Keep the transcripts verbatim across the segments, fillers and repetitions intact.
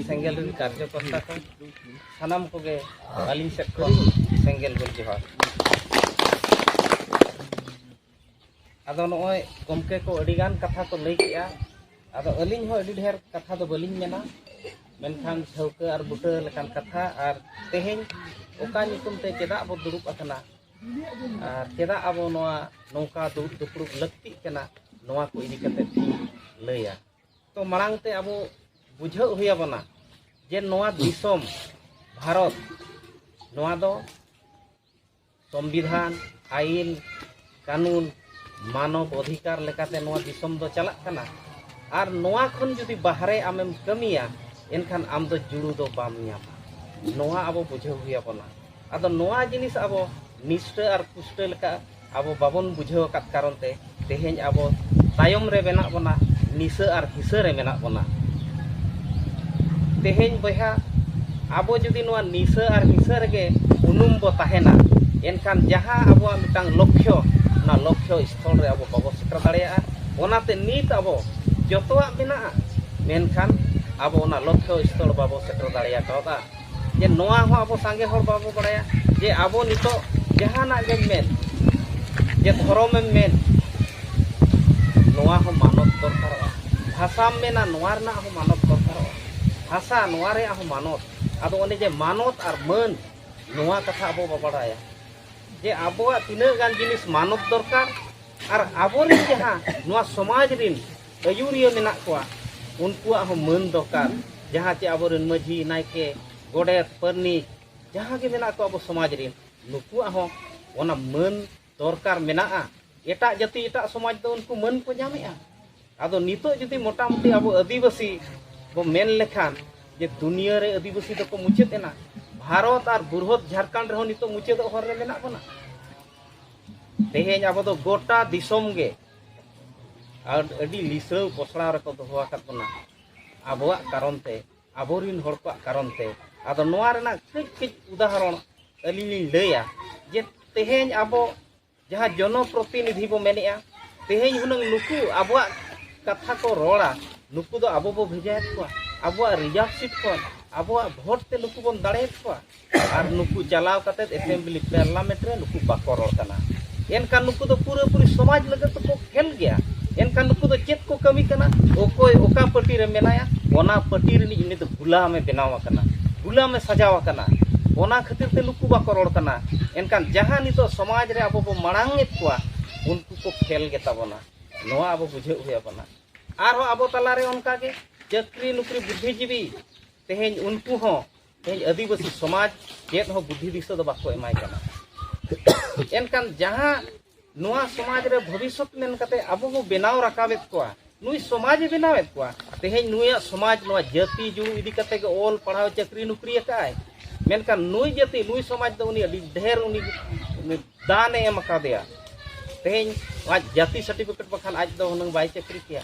ᱥᱮᱸᱜᱮᱞ ᱨᱮᱱ ᱠᱟᱨᱡᱚᱠᱚᱨᱛᱟ ᱠᱚ ᱥᱟᱱᱟᱢ ᱠᱚᱜᱮ ᱟᱹᱞᱤᱧ ᱥᱮᱫ ᱠᱷᱚᱱ ᱥᱮᱸᱜᱮᱞ ᱜᱩᱞ ᱡᱚᱦᱟᱨ᱾ ᱟᱫᱚ ᱱᱚᱜᱼᱚᱭ ᱜᱚᱢᱠᱮ ᱠᱚ ᱟᱹᱰᱤᱜᱟᱱ ᱠᱟᱛᱷᱟ ᱠᱚ ᱞᱟᱹᱭ ᱠᱮᱜᱼᱟ᱾ ᱟᱫᱚ ᱟᱹᱞᱤᱧ ᱦᱚᱸ ᱟᱹᱰᱤ ᱰᱷᱮᱨ ᱠᱟᱛᱷᱟ ᱫᱚ ᱵᱟᱹᱞᱤᱧ ᱢᱮᱱᱟ, ᱢᱮᱱᱠᱷᱟᱱ ᱴᱷᱟᱹᱣᱠᱟᱹ ᱟᱨ ᱵᱩᱴᱟᱹ ᱞᱮᱠᱟᱱ ᱠᱟᱛᱷᱟ ᱟᱨ ᱛᱮᱦᱮᱧ ᱚᱠᱟ ᱧᱩᱛᱩᱢ ᱛᱮ ᱪᱮᱫᱟᱜ ᱵᱚ ᱫᱩᱲᱩᱵ ᱟᱠᱟᱱᱟ ᱟᱨ ᱪᱮᱫᱟᱜ ᱟᱵᱚ ᱱᱚᱣᱟ ᱱᱚᱝᱠᱟ ᱫᱩᱲᱩᱵ ᱫᱩᱯᱲᱩᱵ ᱞᱟᱹᱠᱛᱤᱜ ᱠᱟᱱᱟ, ᱱᱚᱣᱟ ᱠᱚ ᱤᱫᱤ ᱠᱟᱛᱮ ᱤᱧ ᱞᱟᱹᱭᱟ᱾ ᱛᱚ ᱢᱟᱲᱟᱝ ᱛᱮ ᱟᱵᱚ ᱵᱩᱡᱷᱟᱹᱣ ᱦᱩᱭ ᱟᱵᱚᱱᱟ ᱡᱮ ᱱᱚᱣᱟ ᱫᱤᱥᱚᱢ ᱵᱷᱟᱨᱚᱛ, ᱱᱚᱣᱟ ᱫᱚ ᱥᱚᱝᱵᱤᱫᱷᱟᱱ, ᱟᱹᱭᱤᱱ, ᱠᱟᱹᱱᱩᱱ, ᱢᱟᱱᱚᱵ ᱚᱫᱷᱤᱠᱟᱨ ᱞᱮᱠᱟᱛᱮ ᱱᱚᱣᱟ ᱫᱤᱥᱚᱢ ᱫᱚ ᱪᱟᱞᱟᱜ ᱠᱟᱱᱟ᱾ ᱟᱨ ᱱᱚᱣᱟ ᱠᱷᱚᱱ ᱡᱩᱫᱤ ᱵᱟᱦᱨᱮ ᱟᱢᱮᱢ ᱠᱟᱹᱢᱤᱭᱟ, ᱮᱱᱠᱷᱟᱱ ᱟᱢ ᱫᱚ ᱡᱩᱲᱩ ᱫᱚ ᱵᱟᱢ ᱧᱟᱢᱟ᱾ ᱱᱚᱣᱟ ᱟᱵᱚ ᱵᱩᱡᱷᱟᱹᱣ ᱦᱩᱭ ᱟᱵᱚᱱᱟ᱾ ᱟᱫᱚ ᱱᱚᱣᱟ ᱡᱤᱱᱤᱥ ᱟᱵᱚ ᱱᱤᱥᱴᱟᱹ ᱟᱨ ᱯᱩᱥᱴᱟᱹ ᱞᱮᱠᱟ ᱟᱵᱚ ᱵᱟᱵᱚᱱ ᱵᱩᱡᱷᱟᱹᱣ ᱟᱠᱟᱫ ᱠᱟᱨᱚᱱ ᱛᱮ ᱛᱮᱦᱮᱧ ᱟᱵᱚ ᱛᱟᱭᱚᱢ ᱨᱮ ᱢᱮᱱᱟᱜ ᱵᱚᱱᱟ, ᱱᱤᱥᱟᱹ ᱟᱨ ᱦᱤᱥᱟᱹ ᱨᱮ ᱢᱮᱱᱟᱜ ᱵᱚᱱᱟ᱾ ᱛᱮᱦᱮᱧ ᱵᱚᱭᱦᱟ, ᱟᱵᱚ ᱡᱩᱫᱤ ᱱᱚᱣᱟ ᱱᱤᱥᱟᱹ ᱟᱨ ᱦᱤᱥᱟᱹ ᱨᱮᱜᱮ ᱩᱱᱩᱢ ᱵᱚ ᱛᱟᱦᱮᱱᱟ, ᱮᱱᱠᱷᱟᱱ ᱡᱟᱦᱟᱸ ᱟᱵᱚᱣᱟᱜ ᱢᱤᱫᱴᱟᱝ ᱞᱚᱠᱠᱷᱚ, ᱚᱱᱟ ᱞᱚᱠᱠᱷᱚ ᱥᱛᱷᱚᱞ ᱨᱮ ᱟᱵᱚ ᱵᱟᱵᱚ ᱥᱮᱴᱮᱨ ᱫᱟᱲᱮᱭᱟᱜᱼᱟ᱾ ᱚᱱᱟᱛᱮ ᱱᱤᱛ ᱟᱵᱚ ᱡᱚᱛᱚᱣᱟᱜ ᱢᱮᱱᱟᱜᱼᱟ, ᱢᱮᱱᱠᱷᱟᱱ ᱟᱵᱚ ᱚᱱᱟ ᱞᱚᱠᱠᱷᱚ ᱥᱛᱷᱚᱞ ᱵᱟᱵᱚ ᱥᱮᱴᱮᱨ ᱫᱟᱲᱮ ᱠᱟᱣᱫᱟ᱾ ᱡᱮ ᱱᱚᱣᱟ ᱦᱚᱸ ᱟᱵᱚ ᱥᱟᱸᱜᱮ ᱦᱚᱲ ᱵᱟᱵᱚ ᱵᱟᱲᱟᱭᱟ ᱡᱮ ᱟᱵᱚ ᱱᱤᱛᱚᱜ ᱡᱟᱦᱟᱱᱟᱜ ᱜᱮᱢ ᱢᱮᱱ, ᱡᱮ ᱫᱷᱚᱨᱚᱢᱮᱢ ᱢᱮᱱ, ᱱᱚᱣᱟ ᱦᱚᱸ ᱢᱟᱱᱚᱛ ᱫᱚᱨᱠᱟᱨᱚᱜᱼᱟ᱾ ᱵᱷᱟᱥᱟᱢ ᱢᱮᱱᱟ, ᱱᱚᱣᱟ ᱨᱮᱱᱟᱜ ᱦᱚᱸ ᱢᱟᱱᱚᱛ ᱫᱚᱨᱠᱟᱨᱚᱜᱼᱟ᱾ ᱵᱷᱟᱥᱟ, ᱱᱚᱣᱟ ᱨᱮᱭᱟᱜ ᱦᱚᱸ ᱢᱟᱱᱚᱛ᱾ ᱟᱫᱚ ᱚᱱᱮ ᱡᱮ ᱢᱟᱱᱚᱛ ᱟᱨ ᱢᱟᱹᱱ, ᱱᱚᱣᱟ ᱠᱟᱛᱷᱟ ᱟᱵᱚ ᱵᱟᱵᱚ ᱵᱟᱲᱟᱭᱟ ᱡᱮ ᱟᱵᱚᱣᱟᱜ ᱛᱤᱱᱟᱹᱜ ᱜᱟᱱ ᱡᱤᱱᱤᱥ ᱢᱟᱱᱚᱛ ᱫᱚᱨᱠᱟᱨ, ᱟᱨ ᱟᱵᱚᱨᱮᱱ ᱡᱟᱦᱟᱸ ᱱᱚᱣᱟ ᱥᱚᱢᱟᱡᱽ ᱨᱮᱱ ᱟᱹᱭᱩᱨᱤᱭᱟᱹ ᱢᱮᱱᱟᱜ ᱠᱚᱣᱟ, ᱩᱱᱠᱩᱣᱟᱜ ᱦᱚᱸ ᱢᱟᱹᱱ ᱫᱚᱨᱠᱟᱨ᱾ ᱡᱟᱦᱟᱸ ᱪᱮ ᱟᱵᱚᱨᱮᱱ ᱢᱟᱹᱡᱷᱤ, ᱱᱟᱭᱠᱮ, ᱜᱚᱰᱮᱛ, ᱯᱟᱨᱱᱤᱠ, ᱡᱟᱦᱟᱸ ᱜᱮ ᱢᱮᱱᱟᱜ ᱠᱚᱣᱟ ᱟᱵᱚ ᱥᱚᱢᱟᱡᱽ ᱨᱮᱱ, ᱱᱩᱠᱩᱣᱟᱜ ᱦᱚᱸ ᱚᱱᱟ ᱢᱟᱹᱱ ᱫᱚᱨᱠᱟᱨ ᱢᱮᱱᱟᱜᱼᱟ᱾ ᱮᱴᱟᱜ ᱡᱟᱹᱛᱤ, ᱮᱴᱟᱜ ᱥᱚᱢᱟᱡᱽ ᱫᱚ ᱩᱱᱠᱩ ᱢᱟᱹᱱ ᱠᱚ ᱧᱟᱢᱮᱜᱼᱟ᱾ ᱟᱫᱚ ᱱᱤᱛᱚᱜ ᱡᱩᱫᱤ ᱢᱚᱴᱟᱢᱩᱴᱤ ᱟᱵᱚ ᱟᱹᱫᱤᱵᱟᱹᱥᱤ ᱵᱚ ᱢᱮᱱ ᱞᱮᱠᱷᱟᱱ ᱡᱮ ᱫᱩᱱᱤᱭᱟᱹ ᱨᱮ ᱟᱹᱫᱤᱵᱟᱹᱥᱤ ᱫᱚᱠᱚ ᱢᱩᱪᱟᱹᱫ ᱮᱱᱟ, ᱵᱷᱟᱨᱚᱛ ᱟᱨ ᱵᱩᱨᱦᱚᱛ ᱡᱷᱟᱲᱠᱷᱚᱸᱰ ᱨᱮᱦᱚᱸ ᱱᱤᱛᱚᱜ ᱢᱩᱪᱟᱹᱫᱚᱜ ᱦᱚᱨ ᱨᱮ ᱢᱮᱱᱟᱜ ᱵᱚᱱᱟ᱾ ᱛᱮᱦᱮᱧ ᱟᱵᱚ ᱫᱚ ᱜᱚᱴᱟ ᱫᱤᱥᱚᱢ ᱜᱮ ᱟᱨ ᱟᱹᱰᱤ ᱞᱤᱥᱲᱟᱹᱣ ᱯᱚᱥᱲᱟᱣ ᱨᱮᱠᱚ ᱫᱚᱦᱚ ᱟᱠᱟᱫ ᱵᱚᱱᱟ, ᱟᱵᱚᱣᱟᱜ ᱠᱟᱨᱚᱱ ᱛᱮ, ᱟᱵᱚᱨᱤᱱ ᱦᱚᱲ ᱠᱚᱣᱟᱜ ᱠᱟᱨᱚᱱ ᱛᱮ᱾ ᱟᱫᱚ ᱱᱚᱣᱟ ᱨᱮᱱᱟᱜ ᱠᱟᱹᱡ ᱠᱟᱹᱡ ᱩᱫᱟᱦᱚᱨᱚᱱ ᱟᱹᱞᱤᱧ ᱞᱤᱧ ᱞᱟᱹᱭᱟ ᱡᱮ ᱛᱮᱦᱮᱧ ᱟᱵᱚ ᱡᱟᱦᱟᱸ ᱡᱚᱱᱚᱯᱨᱚᱛᱤᱱᱤᱫᱷᱤ ᱵᱚ ᱢᱮᱱᱮᱜᱼᱟ, ᱛᱮᱦᱮᱧ ᱦᱩᱱᱟᱹᱝ ᱱᱩᱠᱩ ᱟᱵᱚᱣᱟᱜ ᱠᱟᱛᱷᱟ ᱠᱚ ᱨᱚᱲᱟ, ᱱᱩᱠᱩ ᱫᱚ ᱟᱵᱚ ᱵᱚ ᱵᱷᱮᱡᱟᱭᱮᱫ ᱠᱚᱣᱟ᱾ ᱟᱵᱚᱣᱟᱜ ᱨᱤᱡᱟᱨᱵᱷ ᱥᱤᱴ ᱠᱷᱚᱱ ᱟᱵᱚᱣᱟᱜ ᱵᱷᱳᱴ ᱛᱮ ᱱᱩᱠᱩ ᱵᱚᱱ ᱫᱟᱲᱮᱭᱮᱫ ᱠᱚᱣᱟ, ᱟᱨ ᱱᱩᱠᱩ ᱪᱟᱞᱟᱣ ᱠᱟᱛᱮ ᱮᱥᱮᱢᱵᱞᱤ ᱯᱟᱨᱞᱟᱢᱮᱱᱴ ᱨᱮ ᱱᱩᱠᱩ ᱵᱟᱠᱚ ᱨᱚᱲ ᱠᱟᱱᱟ᱾ ᱮᱱᱠᱷᱟᱱ ᱱᱩᱠᱩ ᱫᱚ ᱯᱩᱨᱟᱹᱯᱩᱨᱤ ᱥᱚᱢᱟᱡᱽ ᱞᱟᱹᱜᱤᱫ ᱫᱚᱠᱚ ᱠᱷᱮᱞ ᱜᱮᱭᱟ᱾ ᱮᱱᱠᱷᱟᱱ ᱱᱩᱠᱩ ᱫᱚ ᱪᱮᱫ ᱠᱚ ᱠᱟᱹᱢᱤ ᱠᱟᱱᱟ? ᱚᱠᱚᱭ ᱚᱠᱟ ᱯᱟᱨᱴᱤ ᱨᱮ ᱢᱮᱱᱟᱭᱟ, ᱚᱱᱟ ᱯᱟᱨᱴᱤ ᱨᱤᱱᱤᱡ ᱩᱱᱤ ᱫᱚ ᱜᱩᱞᱟᱢᱮ ᱵᱮᱱᱟᱣ ᱟᱠᱟᱱᱟ, ᱜᱩᱞᱟᱢᱮ ᱥᱟᱡᱟᱣ ᱟᱠᱟᱱᱟ᱾ ᱚᱱᱟ ᱠᱷᱟᱹᱛᱤᱨ ᱛᱮ ᱱᱩᱠᱩ ᱵᱟᱠᱚ ᱨᱚᱲ ᱠᱟᱱᱟ᱾ ᱮᱱᱠᱷᱟᱱ ᱡᱟᱦᱟᱸ ᱱᱤᱛᱚᱜ ᱥᱚᱢᱟᱡᱽ ᱨᱮ ᱟᱵᱚ ᱵᱚ ᱢᱟᱲᱟᱝ ᱮᱫ ᱠᱚᱣᱟ, ᱩᱱᱠᱩ ᱠᱚ ᱠᱷᱮᱞ ᱜᱮᱛᱟ ᱵᱚᱱᱟ᱾ ᱱᱚᱣᱟ ᱟᱵᱚ ᱵᱩᱡᱷᱟᱹᱣ ᱦᱩᱭ ᱟᱵᱚᱱᱟ᱾ ᱟᱨᱦᱚᱸ ᱟᱵᱚ ᱛᱟᱞᱟᱨᱮ ᱚᱱᱠᱟᱜᱮ ᱪᱟᱹᱠᱨᱤ ᱱᱩᱠᱨᱤ ᱵᱩᱫᱽᱫᱷᱤᱡᱤᱵᱤ, ᱛᱮᱦᱮᱧ ᱩᱱᱠᱩ ᱦᱚᱸ, ᱛᱮᱦᱮᱧ ᱟᱹᱫᱤᱵᱟᱹᱥᱤ ᱥᱚᱢᱟᱡᱽ ᱪᱮᱫ ᱦᱚᱸ ᱵᱩᱫᱽᱫᱷᱤ ᱫᱤᱥᱟᱹ ᱫᱚ ᱵᱟᱠᱚ ᱮᱢᱟᱭ ᱠᱟᱱᱟ᱾ ᱮᱱᱠᱷᱟᱱ ᱡᱟᱦᱟᱸ ᱱᱚᱣᱟ ᱥᱚᱢᱟᱡᱽ ᱨᱮ ᱵᱷᱚᱵᱤᱥᱥᱚᱛ ᱢᱮᱱ ᱠᱟᱛᱮ ᱟᱵᱚ ᱵᱚ ᱵᱮᱱᱟᱣ ᱨᱟᱠᱟᱵᱮᱫ ᱠᱚᱣᱟ, ᱱᱩᱭ ᱥᱚᱢᱟᱡᱽ ᱮ ᱵᱮᱱᱟᱣᱮᱫ ᱠᱚᱣᱟ᱾ ᱛᱮᱦᱮᱧ ᱱᱩᱭᱟᱜ ᱥᱚᱢᱟᱡᱽ ᱱᱚᱣᱟ ᱡᱟᱹᱛᱤ ᱡᱩᱲᱩ ᱤᱫᱤ ᱠᱟᱛᱮ ᱜᱮ ᱚᱞ ᱯᱟᱲᱦᱟᱣ ᱪᱟᱹᱠᱨᱤ ᱱᱩᱠᱨᱤ ᱟᱠᱟᱫᱼᱟᱭ, ᱢᱮᱱᱠᱷᱟᱱ ᱱᱩᱭ ᱡᱟᱹᱛᱤ ᱱᱩᱭ ᱥᱚᱢᱟᱡᱽ ᱫᱚ ᱩᱱᱤ ᱟᱹᱰᱤ ᱰᱷᱮᱨ ᱩᱱᱤ, ᱩᱱᱤ ᱫᱟᱱ ᱮ ᱮᱢ ᱟᱠᱟᱫᱮᱭᱟ᱾ ᱛᱮᱦᱮᱧ ᱟᱡ ᱡᱟᱹᱛᱤ ᱥᱟᱨᱴᱤᱯᱷᱤᱠᱮᱴ ᱵᱟᱠᱷᱟᱱ ᱟᱡ ᱫᱚ ᱦᱩᱱᱟᱹᱝ ᱵᱟᱭ ᱪᱟᱹᱠᱨᱤ ᱠᱮᱭᱟ,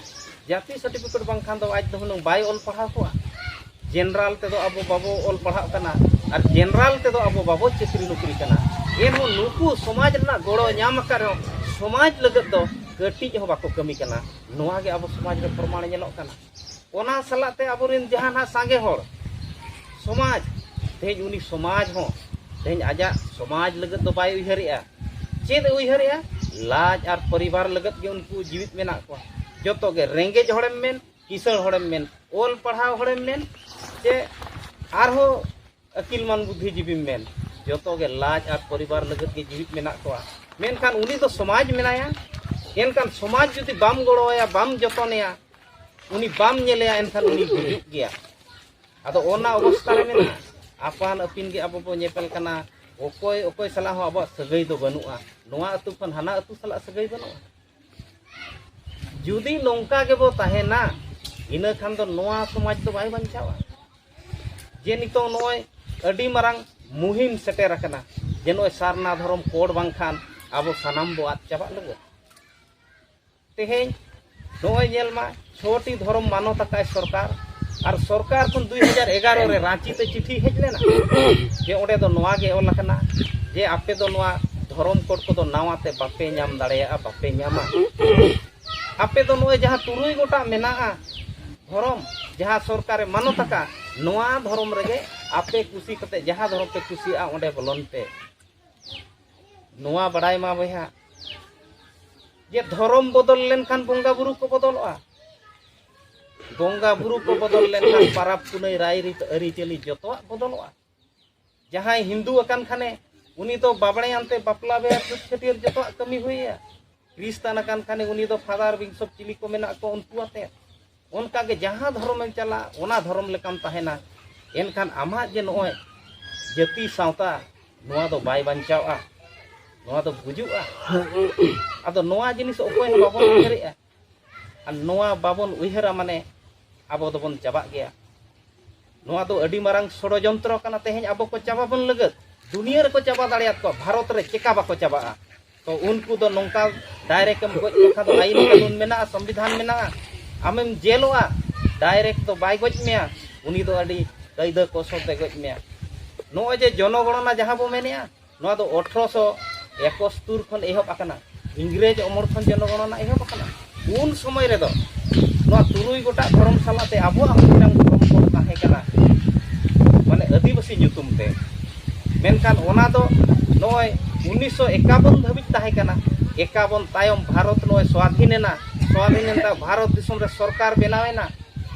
ᱡᱟᱹᱛᱤ ᱥᱟᱨᱴᱤᱯᱷᱤᱠᱮᱴ ᱵᱟᱝᱠᱷᱟᱱ ᱫᱚ ᱟᱡ ᱫᱚ ᱦᱩᱱᱟᱹᱝ ᱵᱟᱭ ᱚᱞ ᱯᱟᱲᱦᱟᱣ ᱠᱚᱜᱼᱟ᱾ ᱡᱮᱱᱟᱨᱟᱞ ᱛᱮᱫᱚ ᱟᱵᱚ ᱵᱟᱵᱚ ᱚᱞ ᱯᱟᱲᱦᱟᱜ ᱠᱟᱱᱟ, ᱟᱨ ᱡᱮᱱᱟᱨᱟᱞ ᱛᱮᱫᱚ ᱟᱵᱚ ᱵᱟᱵᱚ ᱪᱟᱹᱠᱨᱤ ᱱᱚᱠᱨᱤ ᱠᱟᱱᱟ᱾ ᱮᱱᱦᱚᱸ ᱱᱩᱠᱩ ᱥᱚᱢᱟᱡᱽ ᱨᱮᱱᱟᱜ ᱜᱚᱲᱚ ᱧᱟᱢ ᱟᱠᱟᱫ ᱨᱮᱦᱚᱸ ᱥᱚᱢᱟᱡᱽ ᱞᱟᱹᱜᱤᱫ ᱫᱚ ᱠᱟᱹᱴᱤᱡ ᱦᱚᱸ ᱵᱟᱠᱚ ᱠᱟᱹᱢᱤ ᱠᱟᱱᱟ᱾ ᱱᱚᱣᱟ ᱜᱮ ᱟᱵᱚ ᱥᱚᱢᱟᱡᱽ ᱨᱮ ᱯᱨᱚᱢᱟᱬ ᱧᱮᱞᱚᱜ ᱠᱟᱱᱟ᱾ ᱚᱱᱟ ᱥᱟᱞᱟᱜ ᱛᱮ ᱟᱵᱚᱨᱮᱱ ᱡᱟᱦᱟᱸ ᱱᱟᱜ ᱥᱟᱸᱜᱮ ᱦᱚᱲ ᱥᱚᱢᱟᱡᱽ, ᱛᱮᱦᱮᱧ ᱩᱱᱤ ᱥᱚᱢᱟᱡᱽ ᱦᱚᱸ ᱛᱮᱦᱮᱧ ᱟᱡᱟᱜ ᱥᱚᱢᱟᱡᱽ ᱞᱟᱹᱜᱤᱫ ᱫᱚ ᱵᱟᱭ ᱩᱭᱦᱟᱹᱨᱮᱜᱼᱟ᱾ ᱪᱮᱫ ᱮ ᱩᱭᱦᱟᱹᱨᱮᱜᱼᱟ? ᱞᱟᱡ ᱟᱨ ᱯᱚᱨᱤᱵᱟᱨ ᱞᱟᱹᱜᱤᱫ ᱜᱮ ᱩᱱᱠᱩ ᱡᱤᱣᱤᱫ ᱢᱮᱱᱟᱜ ᱠᱚᱣᱟ᱾ ᱡᱚᱛᱚ ᱜᱮ, ᱨᱮᱸᱜᱮᱡ ᱦᱚᱲᱮᱢ ᱢᱮᱱ, ᱠᱤᱥᱟᱹᱬ ᱦᱚᱲᱮᱢ ᱢᱮᱱ, ᱚᱞ ᱯᱟᱲᱦᱟᱣ ᱦᱚᱲᱮᱢ ᱢᱮᱱ, ᱪᱮ ᱟᱨᱦᱚᱸ ᱟᱹᱠᱤᱞᱢᱟᱱ ᱵᱩᱫᱽᱫᱷᱤᱡᱤᱵᱤᱢ ᱢᱮᱱ, ᱡᱚᱛᱚ ᱜᱮ ᱞᱟᱡ ᱟᱨ ᱯᱚᱨᱤᱵᱟᱨ ᱞᱟᱹᱜᱤᱫ ᱜᱮ ᱡᱤᱣᱤᱫ ᱢᱮᱱᱟᱜ ᱠᱚᱣᱟ᱾ ᱢᱮᱱᱠᱷᱟᱱ ᱩᱱᱤ ᱫᱚ ᱥᱚᱢᱟᱡᱽ ᱢᱮᱱᱟᱭᱟ, ᱮᱱᱠᱷᱟᱱ ᱥᱚᱢᱟᱡᱽ ᱡᱩᱫᱤ ᱵᱟᱢ ᱜᱚᱲᱚᱣᱟᱭᱟ, ᱵᱟᱢ ᱡᱚᱛᱚᱱᱮᱭᱟ, ᱩᱱᱤ ᱵᱟᱢ ᱧᱮᱞᱮᱭᱟ, ᱮᱱᱠᱷᱟᱱ ᱩᱱᱤ ᱜᱩᱡᱩᱜ ᱜᱮᱭᱟ᱾ ᱟᱫᱚ ᱚᱱᱟ ᱚᱵᱚᱥᱛᱷᱟ ᱨᱮ ᱢᱮᱱᱟᱜᱼᱟ᱾ ᱟᱯᱟᱱ ᱟᱹᱯᱤᱱ ᱜᱮ ᱟᱵᱚ ᱵᱚ ᱧᱮᱯᱮᱞ ᱠᱟᱱᱟ, ᱚᱠᱚᱭ ᱚᱠᱚᱭ ᱥᱟᱞᱟᱜ ᱦᱚᱸ ᱟᱵᱚᱣᱟᱜ ᱥᱟᱹᱜᱟᱹᱭ ᱫᱚ ᱵᱟᱹᱱᱩᱜᱼᱟ᱾ ᱱᱚᱣᱟ ᱟᱹᱛᱩ ᱠᱷᱚᱱ ᱦᱟᱱᱟ ᱟᱹᱛᱩ ᱥᱟᱞᱟᱜ ᱥᱟᱹᱜᱟᱹᱭ ᱵᱟᱹᱱᱩᱜᱼᱟ᱾ ᱡᱩᱫᱤ ᱱᱚᱝᱠᱟ ᱜᱮᱵᱚ ᱛᱟᱦᱮᱱᱟ, ᱤᱱᱟᱹ ᱠᱷᱟᱱ ᱫᱚ ᱱᱚᱣᱟ ᱥᱚᱢᱟᱡᱽ ᱫᱚ ᱵᱟᱭ ᱵᱟᱧᱪᱟᱣᱟ᱾ ᱡᱮ ᱱᱤᱛᱚᱝ ᱱᱚᱜᱼᱚᱭ ᱟᱹᱰᱤ ᱢᱟᱨᱟᱝ ᱢᱩᱦᱤᱢ ᱥᱮᱴᱮᱨ ᱟᱠᱟᱱᱟ, ᱡᱮ ᱱᱚᱜᱼᱚᱭ ᱥᱟᱨᱱᱟ ᱫᱷᱚᱨᱚᱢ ᱠᱳᱰ ᱵᱟᱝᱠᱷᱟᱱ ᱟᱵᱚ ᱥᱟᱱᱟᱢ ᱵᱚ ᱟᱫ ᱪᱟᱵᱟᱜ ᱞᱟᱹᱜᱤᱫ᱾ ᱛᱮᱦᱮᱧ ᱱᱚᱜᱼᱚᱭ ᱧᱮᱞ ᱢᱟ, ᱪᱷᱚᱴᱤ ᱫᱷᱚᱨᱚᱢ ᱢᱟᱱᱚᱛ ᱟᱠᱟᱫ ᱥᱚᱨᱠᱟᱨ, ᱟᱨ ᱥᱚᱨᱠᱟᱨ ᱠᱷᱚᱱ ᱫᱩᱭ ᱦᱟᱡᱟᱨ ᱮᱜᱟᱨᱚ ᱨᱮ ᱨᱟᱸᱪᱤ ᱛᱮ ᱪᱤᱴᱷᱤ ᱦᱮᱡ ᱞᱮᱱᱟ, ᱡᱮ ᱚᱸᱰᱮ ᱫᱚ ᱱᱚᱣᱟ ᱜᱮ ᱚᱞ ᱟᱠᱟᱱᱟ, ᱡᱮ ᱟᱯᱮ ᱫᱚ ᱱᱚᱣᱟ ᱫᱷᱚᱨᱚᱢ ᱠᱳᱰ ᱠᱚᱫᱚ ᱱᱟᱣᱟ ᱛᱮ ᱵᱟᱯᱮ ᱧᱟᱢ ᱫᱟᱲᱮᱭᱟᱜᱼᱟ, ᱵᱟᱯᱮ ᱧᱟᱢᱟ᱾ ᱟᱯᱮ ᱫᱚ ᱱᱚᱜᱼᱚᱭ ᱡᱟᱦᱟᱸ ᱛᱩᱨᱩᱭ ᱜᱚᱴᱟᱝ ᱢᱮᱱᱟᱜᱼᱟ ᱫᱷᱚᱨᱚᱢ, ᱡᱟᱦᱟᱸ ᱥᱚᱨᱠᱟᱨᱮ ᱢᱟᱱᱚᱛ ᱟᱠᱟᱫ, ᱱᱚᱣᱟ ᱫᱷᱚᱨᱚᱢ ᱨᱮᱜᱮ ᱟᱯᱮ ᱠᱩᱥᱤ ᱠᱟᱛᱮ ᱡᱟᱦᱟᱸ ᱫᱷᱚᱨᱚᱢ ᱯᱮ ᱠᱩᱥᱤᱭᱟᱜᱼᱟ, ᱚᱸᱰᱮ ᱵᱚᱞᱚᱱ ᱯᱮ᱾ ᱱᱚᱣᱟ ᱵᱟᱲᱟᱭ ᱢᱟ ᱵᱚᱭᱦᱟ, ᱡᱮ ᱫᱷᱚᱨᱚᱢ ᱵᱚᱫᱚᱞ ᱞᱮᱱᱠᱷᱟᱱ ᱵᱚᱸᱜᱟ ᱵᱩᱨᱩ ᱠᱚ ᱵᱚᱫᱚᱞᱚᱜᱼᱟ, ᱵᱚᱸᱜᱟ ᱵᱩᱨᱩ ᱠᱚ ᱵᱚᱫᱚᱞ ᱞᱮᱱᱠᱷᱟᱱ ᱯᱟᱨᱟᱵᱽ ᱯᱩᱱᱟᱹᱭ, ᱨᱟᱭᱨᱤᱛ, ᱟᱹᱨᱤᱪᱟᱹᱞᱤ ᱡᱚᱛᱚᱣᱟᱜ ᱵᱚᱫᱚᱞᱚᱜᱼᱟ᱾ ᱡᱟᱦᱟᱸᱭ ᱦᱤᱱᱫᱩ ᱟᱠᱟᱱ ᱠᱷᱟᱱᱮ, ᱩᱱᱤ ᱫᱚ ᱵᱟᱵᱽᱲᱮᱭᱟᱱ ᱛᱮ ᱵᱟᱯᱞᱟ ᱵᱮᱭᱟ, ᱪᱷᱩᱛ ᱪᱷᱟᱹᱴᱭᱟᱹᱨ, ᱡᱚᱛᱚᱣᱟᱜ ᱠᱟᱹᱢᱤ ᱦᱩᱭ ᱟᱭᱟ᱾ ᱠᱷᱨᱤᱥᱴᱟᱱ ᱟᱠᱟᱱ ᱠᱷᱟᱱᱮ, ᱩᱱᱤ ᱫᱚ ᱯᱷᱟᱫᱟᱨ ᱵᱤᱥᱚᱯ ᱪᱤᱞᱤ ᱠᱚ ᱢᱮᱱᱟᱜ ᱠᱚ, ᱩᱱᱠᱩ ᱟᱛᱮ᱾ ᱚᱱᱠᱟᱜᱮ ᱡᱟᱦᱟᱸ ᱫᱷᱚᱨᱚᱢᱮᱢ ᱪᱟᱞᱟᱜ, ᱚᱱᱟ ᱫᱷᱚᱨᱚᱢ ᱞᱮᱠᱟᱢ ᱛᱟᱦᱮᱱᱟ᱾ ᱮᱱᱠᱷᱟᱱ ᱟᱢᱟᱜ ᱡᱮ ᱱᱚᱜᱼᱚᱭ ᱡᱟᱹᱛᱤ ᱥᱟᱶᱛᱟ, ᱱᱚᱣᱟ ᱫᱚ ᱵᱟᱭ ᱵᱟᱧᱪᱟᱣᱼᱟ, ᱱᱚᱣᱟ ᱫᱚ ᱜᱩᱡᱩᱜᱼᱟ᱾ ᱟᱫᱚ ᱱᱚᱣᱟ ᱡᱤᱱᱤᱥ ᱚᱠᱚᱭ ᱦᱚᱸ ᱵᱟᱵᱚᱱ ᱩᱭᱦᱟᱹᱨᱮᱜᱼᱟ᱾ ᱟᱨ ᱱᱚᱣᱟ ᱵᱟᱵᱚᱱ ᱩᱭᱦᱟᱹᱨᱟ, ᱢᱟᱱᱮ ᱟᱵᱚ ᱫᱚᱵᱚᱱ ᱪᱟᱵᱟᱜ ᱜᱮᱭᱟ᱾ ᱱᱚᱣᱟ ᱫᱚ ᱟᱹᱰᱤ ᱢᱟᱨᱟᱝ ᱥᱚᱲᱚᱡᱚᱱᱛᱨᱚ ᱠᱟᱱᱟ, ᱛᱮᱦᱮᱧ ᱟᱵᱚ ᱠᱚ ᱪᱟᱵᱟ ᱵᱚᱱ ᱞᱟᱹᱜᱤᱫ᱾ ᱫᱩᱱᱤᱭᱟᱹ ᱨᱮᱠᱚ ᱪᱟᱵᱟ ᱫᱟᱲᱮᱭᱟᱫ ᱠᱚᱣᱟ, ᱵᱷᱟᱨᱚᱛ ᱨᱮ ᱪᱮᱠᱟ ᱵᱟᱠᱚ ᱪᱟᱵᱟᱜᱼᱟ? ᱛᱚ ᱩᱱᱠᱩ ᱫᱚ ᱱᱚᱝᱠᱟ ᱰᱟᱭᱨᱮᱠᱴ ᱮᱢ ᱜᱚᱡ ᱞᱮᱠᱷᱟᱱ ᱫᱚ ᱟᱭᱤᱱ ᱠᱟᱹᱱᱩᱱ ᱢᱮᱱᱟᱜᱼᱟ, ᱥᱚᱝᱵᱤᱫᱷᱟᱱ ᱢᱮᱱᱟᱜᱼᱟ, ᱟᱢᱮᱢ ᱡᱮᱞᱚᱜᱼᱟ, ᱰᱟᱭᱨᱮᱠᱴ ᱫᱚ ᱵᱟᱭ ᱜᱚᱡ ᱢᱮᱭᱟ, ᱩᱱᱤ ᱫᱚ ᱟᱹᱰᱤ ᱠᱟᱹᱭᱫᱟᱹ ᱠᱚᱥᱚᱞ ᱛᱮ ᱜᱚᱡ ᱢᱮᱭᱟ᱾ ᱱᱚᱜᱼᱚᱭ ᱡᱮ ᱡᱚᱱᱚᱜᱚᱬᱚᱱᱟ ᱡᱟᱦᱟᱸ ᱵᱚ ᱢᱮᱱᱮᱜᱼᱟ, ᱱᱚᱣᱟ ᱫᱚ ᱟᱴᱷᱨᱚᱥᱚ ᱮᱠᱟᱛᱛᱳᱨ ᱠᱷᱚᱱ ᱮᱦᱚᱵ ᱟᱠᱟᱱᱟ, ᱤᱝᱨᱮᱡᱽ ᱚᱢᱚᱞ ᱠᱷᱚᱱ ᱡᱚᱱᱚᱜᱚᱬᱚᱱᱟ ᱮᱦᱚᱵ ᱟᱠᱟᱱᱟ᱾ ᱩᱱ ᱥᱚᱢᱚᱭ ᱨᱮᱫᱚ ᱱᱚᱣᱟ ᱛᱩᱨᱩᱭ ᱜᱚᱴᱟᱝ ᱫᱷᱚᱨᱚᱢ ᱥᱟᱞᱟᱜ ᱛᱮ ᱟᱵᱚᱣᱟᱜ ᱦᱚᱸ ᱢᱤᱫᱴᱟᱝ ᱫᱷᱚᱨᱚᱢ ᱠᱳᱰ ᱛᱟᱦᱮᱸ ᱠᱟᱱᱟ, ᱢᱟᱱᱮ ᱟᱹᱫᱤᱵᱟᱹᱥᱤ ᱧᱩᱛᱩᱢ ᱛᱮ᱾ ᱢᱮᱱᱠᱷᱟᱱ ᱚᱱᱟ ᱫᱚ ᱱᱚᱜᱼᱚᱭ ᱩᱱᱤᱥᱥᱚ ᱮᱠᱟᱵᱚᱱ ᱫᱷᱟᱹᱵᱤᱡ ᱛᱟᱦᱮᱸ ᱠᱟᱱᱟ᱾ ᱮᱠᱟᱵᱚᱱ ᱛᱟᱭᱚᱢ ᱵᱷᱟᱨᱚᱛ ᱱᱚᱜᱼᱚᱭ ᱥᱣᱟᱫᱷᱤᱱ ᱮᱱᱟ, ᱥᱣᱟᱫᱷᱤᱱ ᱮᱱ ᱛᱟᱭᱚᱢ ᱵᱷᱟᱨᱚᱛ ᱫᱤᱥᱚᱢ ᱨᱮ ᱥᱚᱨᱠᱟᱨ ᱵᱮᱱᱟᱣ ᱮᱱᱟ᱾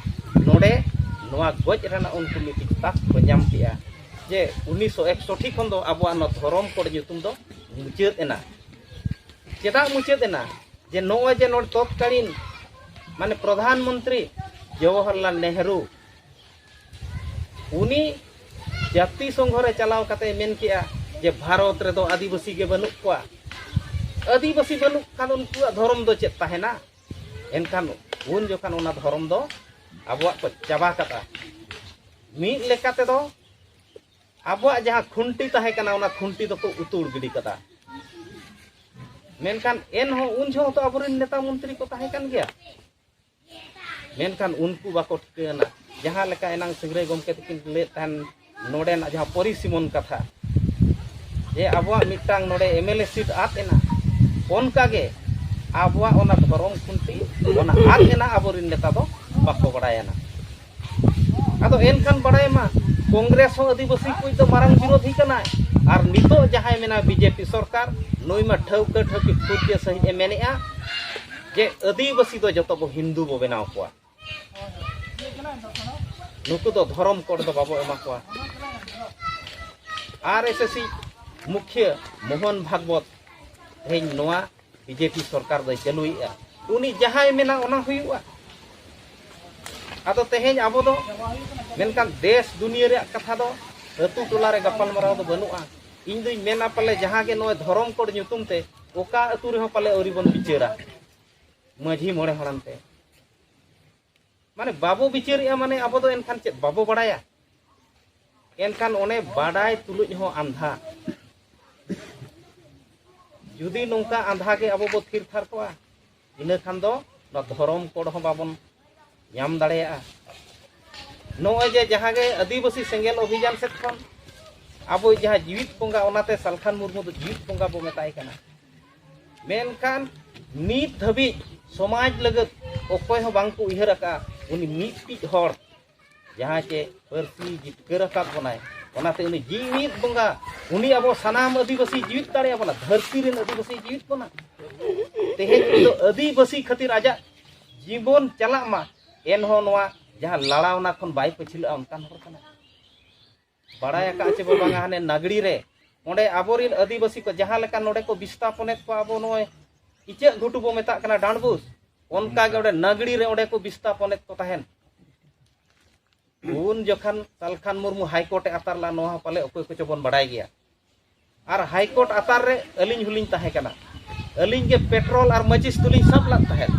ᱱᱚᱰᱮ ᱱᱚᱣᱟ ᱜᱚᱡ ᱨᱮᱱᱟᱜ ᱩᱱᱠᱩ ᱢᱤᱫᱴᱤᱡ ᱛᱟᱠ ᱠᱚ ᱧᱟᱢ ᱠᱮᱜᱼᱟ, ᱡᱮ ᱩᱱᱤᱥᱥᱚ ᱮᱠᱥᱚᱴᱷᱤ ᱠᱷᱚᱱ ᱫᱚ ᱟᱵᱚᱣᱟᱜ ᱱᱚᱣᱟ ᱫᱷᱚᱨᱚᱢ ᱠᱳᱰ ᱧᱩᱛᱩᱢ ᱫᱚ ᱢᱩᱪᱟᱹᱫ ᱮᱱᱟ᱾ ᱪᱮᱫᱟᱜ ᱢᱩᱪᱟᱹᱫ ᱮᱱᱟ? ᱡᱮ ᱱᱚᱜᱼᱚᱭ ᱡᱮ ᱱᱚᱰᱮ ᱛᱚᱛᱠᱟᱞᱤᱱ ᱢᱟᱱᱮ ᱯᱨᱚᱫᱷᱟᱱ ᱢᱚᱱᱛᱨᱤ ᱡᱚᱣᱟᱦᱚᱨᱞᱟᱞ ᱱᱮᱦᱨᱩ, ᱩᱱᱤ ᱡᱟᱹᱛᱤ ᱥᱚᱝᱜᱷᱚ ᱨᱮ ᱪᱟᱞᱟᱣ ᱠᱟᱛᱮ ᱢᱮᱱ ᱠᱮᱜᱼᱟ ᱡᱮ ᱵᱷᱟᱨᱚᱛ ᱨᱮᱫᱚ ᱟᱹᱫᱤᱵᱟᱹᱥᱤ ᱜᱮ ᱵᱟᱹᱱᱩᱜ ᱠᱚᱣᱟ, ᱟᱹᱫᱤᱵᱟᱹᱥᱤ ᱵᱟᱹᱱᱩᱜ ᱠᱷᱟᱱ ᱩᱱᱠᱩᱣᱟᱜ ᱫᱷᱚᱨᱚᱢ ᱫᱚ ᱪᱮᱫ ᱛᱟᱦᱮᱱᱟ? ᱮᱱᱠᱷᱟᱱ ᱩᱱ ᱡᱚᱠᱷᱚᱱ ᱚᱱᱟ ᱫᱷᱚᱨᱚᱢ ᱫᱚ ᱟᱵᱚᱣᱟᱜ ᱠᱚ ᱪᱟᱵᱟ ᱠᱟᱫᱟ᱾ ᱢᱤᱫ ᱞᱮᱠᱟ ᱛᱮᱫᱚ ᱟᱵᱚᱣᱟᱜ ᱡᱟᱦᱟᱸ ᱠᱷᱩᱱᱴᱤ ᱛᱟᱦᱮᱸ ᱠᱟᱱᱟ, ᱚᱱᱟ ᱠᱷᱩᱱᱴᱤ ᱫᱚᱠᱚ ᱩᱛᱩᱲ ᱜᱤᱰᱤ ᱠᱟᱫᱟ᱾ ᱢᱮᱱᱠᱷᱟᱱ ᱮᱱᱦᱚᱸ ᱩᱱ ᱡᱚᱦᱚᱜ ᱦᱚᱸᱛᱚ ᱟᱵᱚᱨᱮᱱ ᱱᱮᱛᱟ ᱢᱚᱱᱛᱨᱤ ᱠᱚ ᱛᱟᱦᱮᱸ ᱠᱟᱱ ᱜᱮᱭᱟ, ᱢᱮᱱᱠᱷᱟᱱ ᱩᱱᱠᱩ ᱵᱟᱠᱚ ᱴᱷᱤᱠᱟᱹ ᱮᱱᱟ᱾ ᱡᱟᱦᱟᱸ ᱞᱮᱠᱟ ᱮᱱᱟᱝ ᱥᱤᱝᱨᱟᱹᱭ ᱜᱚᱢᱠᱮ ᱛᱟᱹᱠᱤᱱ ᱞᱟᱹᱭᱮᱫ ᱛᱟᱦᱮᱱ, ᱱᱚᱰᱮᱱᱟᱜ ᱡᱟᱦᱟᱸ ᱯᱚᱨᱤᱥᱤᱢᱚᱱ ᱠᱟᱛᱷᱟ, ᱡᱮ ᱟᱵᱚᱣᱟᱜ ᱢᱤᱫᱴᱟᱝ ᱱᱚᱰᱮ ᱮᱢ ᱮᱞ ᱮ ᱥᱤᱴ ᱟᱫ ᱮᱱᱟ, ᱚᱱᱠᱟᱜᱮ ᱟᱵᱚᱣᱟᱜ ᱚᱱᱟ ᱫᱷᱚᱨᱚᱢ ᱠᱷᱩᱱᱴᱤ ᱚᱱᱟ ᱟᱫ ᱮᱱᱟ, ᱟᱵᱚᱨᱮᱱ ᱱᱮᱛᱟ ᱫᱚ ᱵᱟᱠᱚ ᱵᱟᱲᱟᱭᱟᱱᱟ᱾ ᱟᱫᱚ ᱮᱱᱠᱷᱟᱱ ᱵᱟᱲᱟᱭ ᱢᱟ, ᱠᱚᱝᱜᱨᱮᱥ ᱦᱚᱸ ᱟᱹᱫᱤᱵᱟᱹᱥᱤ ᱠᱚ ᱫᱚ ᱢᱟᱨᱟᱝ ᱵᱤᱨᱳᱫᱷᱤ ᱠᱟᱱᱟᱭ᱾ ᱟᱨ ᱱᱤᱛᱚᱜ ᱡᱟᱦᱟᱸᱭ ᱢᱮᱱᱟ ᱵᱤᱡᱮᱯᱤ ᱥᱚᱨᱠᱟᱨ, ᱱᱩᱭ ᱢᱟ ᱴᱷᱟᱹᱣᱠᱟᱹ ᱴᱷᱟᱹᱣᱠᱟᱹ ᱯᱷᱩᱨᱪᱟᱹ ᱥᱟᱺᱦᱤᱡ ᱮ ᱢᱮᱱᱮᱜᱼᱟ ᱡᱮ ᱟᱹᱫᱤᱵᱟᱹᱥᱤ ᱫᱚ ᱡᱚᱛᱚ ᱵᱚ ᱦᱤᱱᱫᱩ ᱵᱚ ᱵᱮᱱᱟᱣ ᱠᱚᱣᱟ, ᱱᱩᱠᱩ ᱫᱚ ᱫᱷᱚᱨᱚᱢ ᱠᱳᱰ ᱫᱚ ᱵᱟᱵᱚ ᱮᱢᱟ ᱠᱚᱣᱟ᱾ ᱟᱨ ᱮᱥ ᱮᱥ ᱥᱤ ᱢᱩᱠᱷᱤᱭᱟᱹ ᱢᱳᱦᱚᱱ ᱵᱷᱟᱜᱽᱵᱚᱛ ᱛᱮᱦᱮᱧ ᱱᱚᱣᱟ ᱵᱤᱡᱮᱯᱤ ᱥᱚᱨᱠᱟᱨ ᱫᱚᱭ ᱪᱟᱹᱞᱩᱭᱮᱫᱼᱟ, ᱩᱱᱤ ᱡᱟᱦᱟᱸᱭ ᱢᱮᱱᱟ ᱚᱱᱟ ᱦᱩᱭᱩᱜᱼᱟ᱾ ᱟᱫᱚ ᱛᱮᱦᱮᱧ ᱟᱵᱚ ᱫᱚ ᱢᱮᱱᱠᱷᱟᱱ ᱫᱮᱥ ᱫᱩᱱᱤᱭᱟᱹ ᱨᱮᱭᱟᱜ ᱠᱟᱛᱷᱟ ᱫᱚ ᱟᱹᱛᱩ ᱴᱚᱞᱟ ᱨᱮ ᱜᱟᱯᱟᱞᱢᱟᱨᱟᱣ ᱫᱚ ᱵᱟᱹᱱᱩᱜᱼᱟ᱾ ᱤᱧ ᱫᱩᱧ ᱢᱮᱱᱟ ᱯᱟᱞᱮ ᱡᱟᱦᱟᱸ ᱜᱮ ᱱᱚᱜᱼᱚᱭ ᱫᱷᱚᱨᱚᱢ ᱠᱳᱰ ᱧᱩᱛᱩᱢ ᱛᱮ ᱚᱠᱟ ᱟᱹᱛᱩ ᱨᱮᱦᱚᱸ ᱯᱟᱞᱮ ᱟᱹᱣᱨᱤ ᱵᱚᱱ ᱵᱤᱪᱟᱹᱨᱟ ᱢᱟᱹᱡᱷᱤ ᱢᱚᱬᱮ ᱦᱟᱲᱟᱢ ᱛᱮ᱾ ᱢᱟᱱᱮ ᱵᱟᱵᱚ ᱵᱤᱪᱟᱹᱨᱮᱜᱼᱟ, ᱢᱟᱱᱮ ᱟᱵᱚ ᱫᱚ ᱮᱱᱠᱷᱟᱱ ᱪᱮᱫ ᱵᱟᱵᱚ ᱵᱟᱲᱟᱭᱟ? ᱮᱱᱠᱷᱟᱱ ᱚᱱᱮ ᱵᱟᱰᱟᱭ ᱛᱩᱞᱩᱡ ᱦᱚᱸ ᱟᱸᱫᱷᱟ᱾ ᱡᱩᱫᱤ ᱱᱚᱝᱠᱟ ᱟᱸᱫᱷᱟ ᱜᱮ ᱟᱵᱚ ᱵᱚ ᱛᱷᱤᱨ ᱛᱷᱟᱨ ᱠᱚᱜᱼᱟ, ᱤᱱᱟᱹ ᱠᱷᱟᱱ ᱫᱚ ᱱᱚᱣᱟ ᱫᱷᱚᱨᱚᱢ ᱠᱳᱰ ᱦᱚᱸ ᱵᱟᱵᱚᱱ ᱧᱟᱢ ᱫᱟᱲᱮᱭᱟᱜᱼᱟ᱾ ᱱᱚᱜᱼᱚᱭ ᱡᱮ ᱡᱟᱦᱟᱸ ᱜᱮ ᱟᱹᱫᱤᱵᱟᱹᱥᱤ ᱥᱮᱸᱜᱮᱞ ᱚᱵᱷᱤᱡᱟᱱ ᱥᱮᱫ ᱠᱷᱚᱱ ᱟᱵᱚᱭᱤᱡ ᱡᱟᱦᱟᱸ ᱡᱤᱣᱤᱫ ᱵᱚᱸᱜᱟ, ᱚᱱᱟᱛᱮ ᱥᱟᱞᱠᱷᱟᱱ ᱢᱩᱨᱢᱩ ᱫᱚ ᱡᱤᱣᱤᱫ ᱵᱚᱸᱜᱟ ᱵᱚ ᱢᱮᱛᱟᱭ ᱠᱟᱱᱟ᱾ ᱢᱮᱱᱠᱷᱟᱱ ᱱᱤᱛ ᱫᱷᱟᱹᱵᱤᱡ ᱥᱚᱢᱟᱡᱽ ᱞᱟᱹᱜᱤᱫ ᱚᱠᱚᱭ ᱦᱚᱸ ᱵᱟᱝ ᱠᱚ ᱩᱭᱦᱟᱹᱨ ᱟᱠᱟᱫᱼᱟ᱾ ᱩᱱᱤ ᱢᱤᱫᱴᱤᱡ ᱦᱚᱲ ᱡᱟᱦᱟᱸᱭ ᱪᱮ ᱯᱟᱹᱨᱥᱤ ᱡᱤᱛᱠᱟᱹᱨ ᱟᱠᱟᱫ ᱵᱚᱱᱟᱭ, ᱚᱱᱟᱛᱮ ᱩᱱᱤ ᱡᱤᱣᱤᱫ ᱵᱚᱸᱜᱟ, ᱩᱱᱤ ᱟᱵᱚ ᱥᱟᱱᱟᱢ ᱟᱹᱫᱤᱵᱟᱹᱥᱤ ᱡᱤᱣᱤᱫ ᱫᱟᱲᱮᱭᱟᱵᱚᱱᱟ, ᱫᱷᱟᱹᱨᱛᱤ ᱨᱮᱱ ᱟᱹᱫᱤᱵᱟᱹᱥᱤ ᱡᱤᱣᱤᱫ ᱵᱚᱱᱟ᱾ ᱛᱮᱦᱮᱧ ᱩᱱᱤ ᱫᱚ ᱟᱹᱫᱤᱵᱟᱹᱥᱤ ᱠᱷᱟᱹᱛᱤᱨ ᱟᱡᱟᱜ ᱡᱤᱵᱚᱱ ᱪᱟᱞᱟᱜ ᱢᱟ, ᱮᱱᱦᱚᱸ ᱱᱚᱣᱟ ᱡᱟᱦᱟᱸ ᱞᱟᱲᱟᱣᱱᱟ ᱠᱷᱚᱱ ᱵᱟᱭ ᱯᱟᱹᱪᱷᱞᱟᱹᱜᱼᱟ, ᱚᱱᱠᱟᱱ ᱦᱚᱲ ᱠᱟᱱᱟᱭ᱾ ᱵᱟᱲᱟᱭ ᱟᱠᱟᱫ ᱪᱮ ᱵᱟᱝᱟ, ᱦᱟᱱᱮ ᱱᱟᱜᱽᱲᱤ ᱨᱮ ᱚᱸᱰᱮ ᱟᱵᱚᱨᱮᱱ ᱟᱹᱫᱤᱵᱟᱹᱥᱤ ᱠᱚ ᱡᱟᱦᱟᱸ ᱞᱮᱠᱟ ᱱᱚᱰᱮ ᱠᱚ ᱵᱤᱥᱛᱟᱯᱚᱱᱮᱫ ᱠᱚᱣᱟ, ᱟᱵᱚ ᱱᱚᱜᱼᱚᱭ ᱤᱪᱟᱹᱜ ᱜᱷᱩᱴᱩ ᱵᱚ ᱢᱮᱛᱟᱜ ᱠᱟᱱᱟ ᱰᱟᱸᱰᱵᱩᱥ, ᱚᱱᱠᱟ ᱜᱮ ᱚᱸᱰᱮ ᱱᱟᱜᱽᱲᱤ ᱨᱮ ᱚᱸᱰᱮ ᱠᱚ ᱵᱤᱥᱛᱟᱯᱚᱱᱮᱫ ᱠᱚ ᱛᱟᱦᱮᱱ᱾ ᱩᱱ ᱡᱚᱠᱷᱟᱱ ᱥᱟᱞᱠᱷᱟᱱ ᱢᱩᱨᱢᱩ ᱦᱟᱭᱠᱳᱨᱴ ᱮ ᱟᱛᱟᱨ ᱞᱮᱫ, ᱱᱚᱣᱟ ᱦᱚᱸ ᱯᱟᱞᱮ ᱚᱠᱚᱭ ᱠᱚᱪᱚ ᱵᱚᱱ ᱵᱟᱲᱟᱭ ᱜᱮᱭᱟ᱾ ᱟᱨ ᱦᱟᱭᱠᱳᱨᱴ ᱟᱛᱟᱨ ᱨᱮ ᱟᱹᱞᱤᱧ ᱦᱚᱸᱞᱤᱧ ᱛᱟᱦᱮᱸ ᱠᱟᱱᱟ᱾ ᱟᱹᱞᱤᱧ ᱜᱮ ᱯᱮᱴᱨᱳᱞ ᱟᱨ ᱢᱟᱹᱪᱤᱥ ᱫᱚᱞᱤᱧ ᱥᱟᱵ ᱞᱮᱫ ᱛᱟᱦᱮᱸᱫ᱾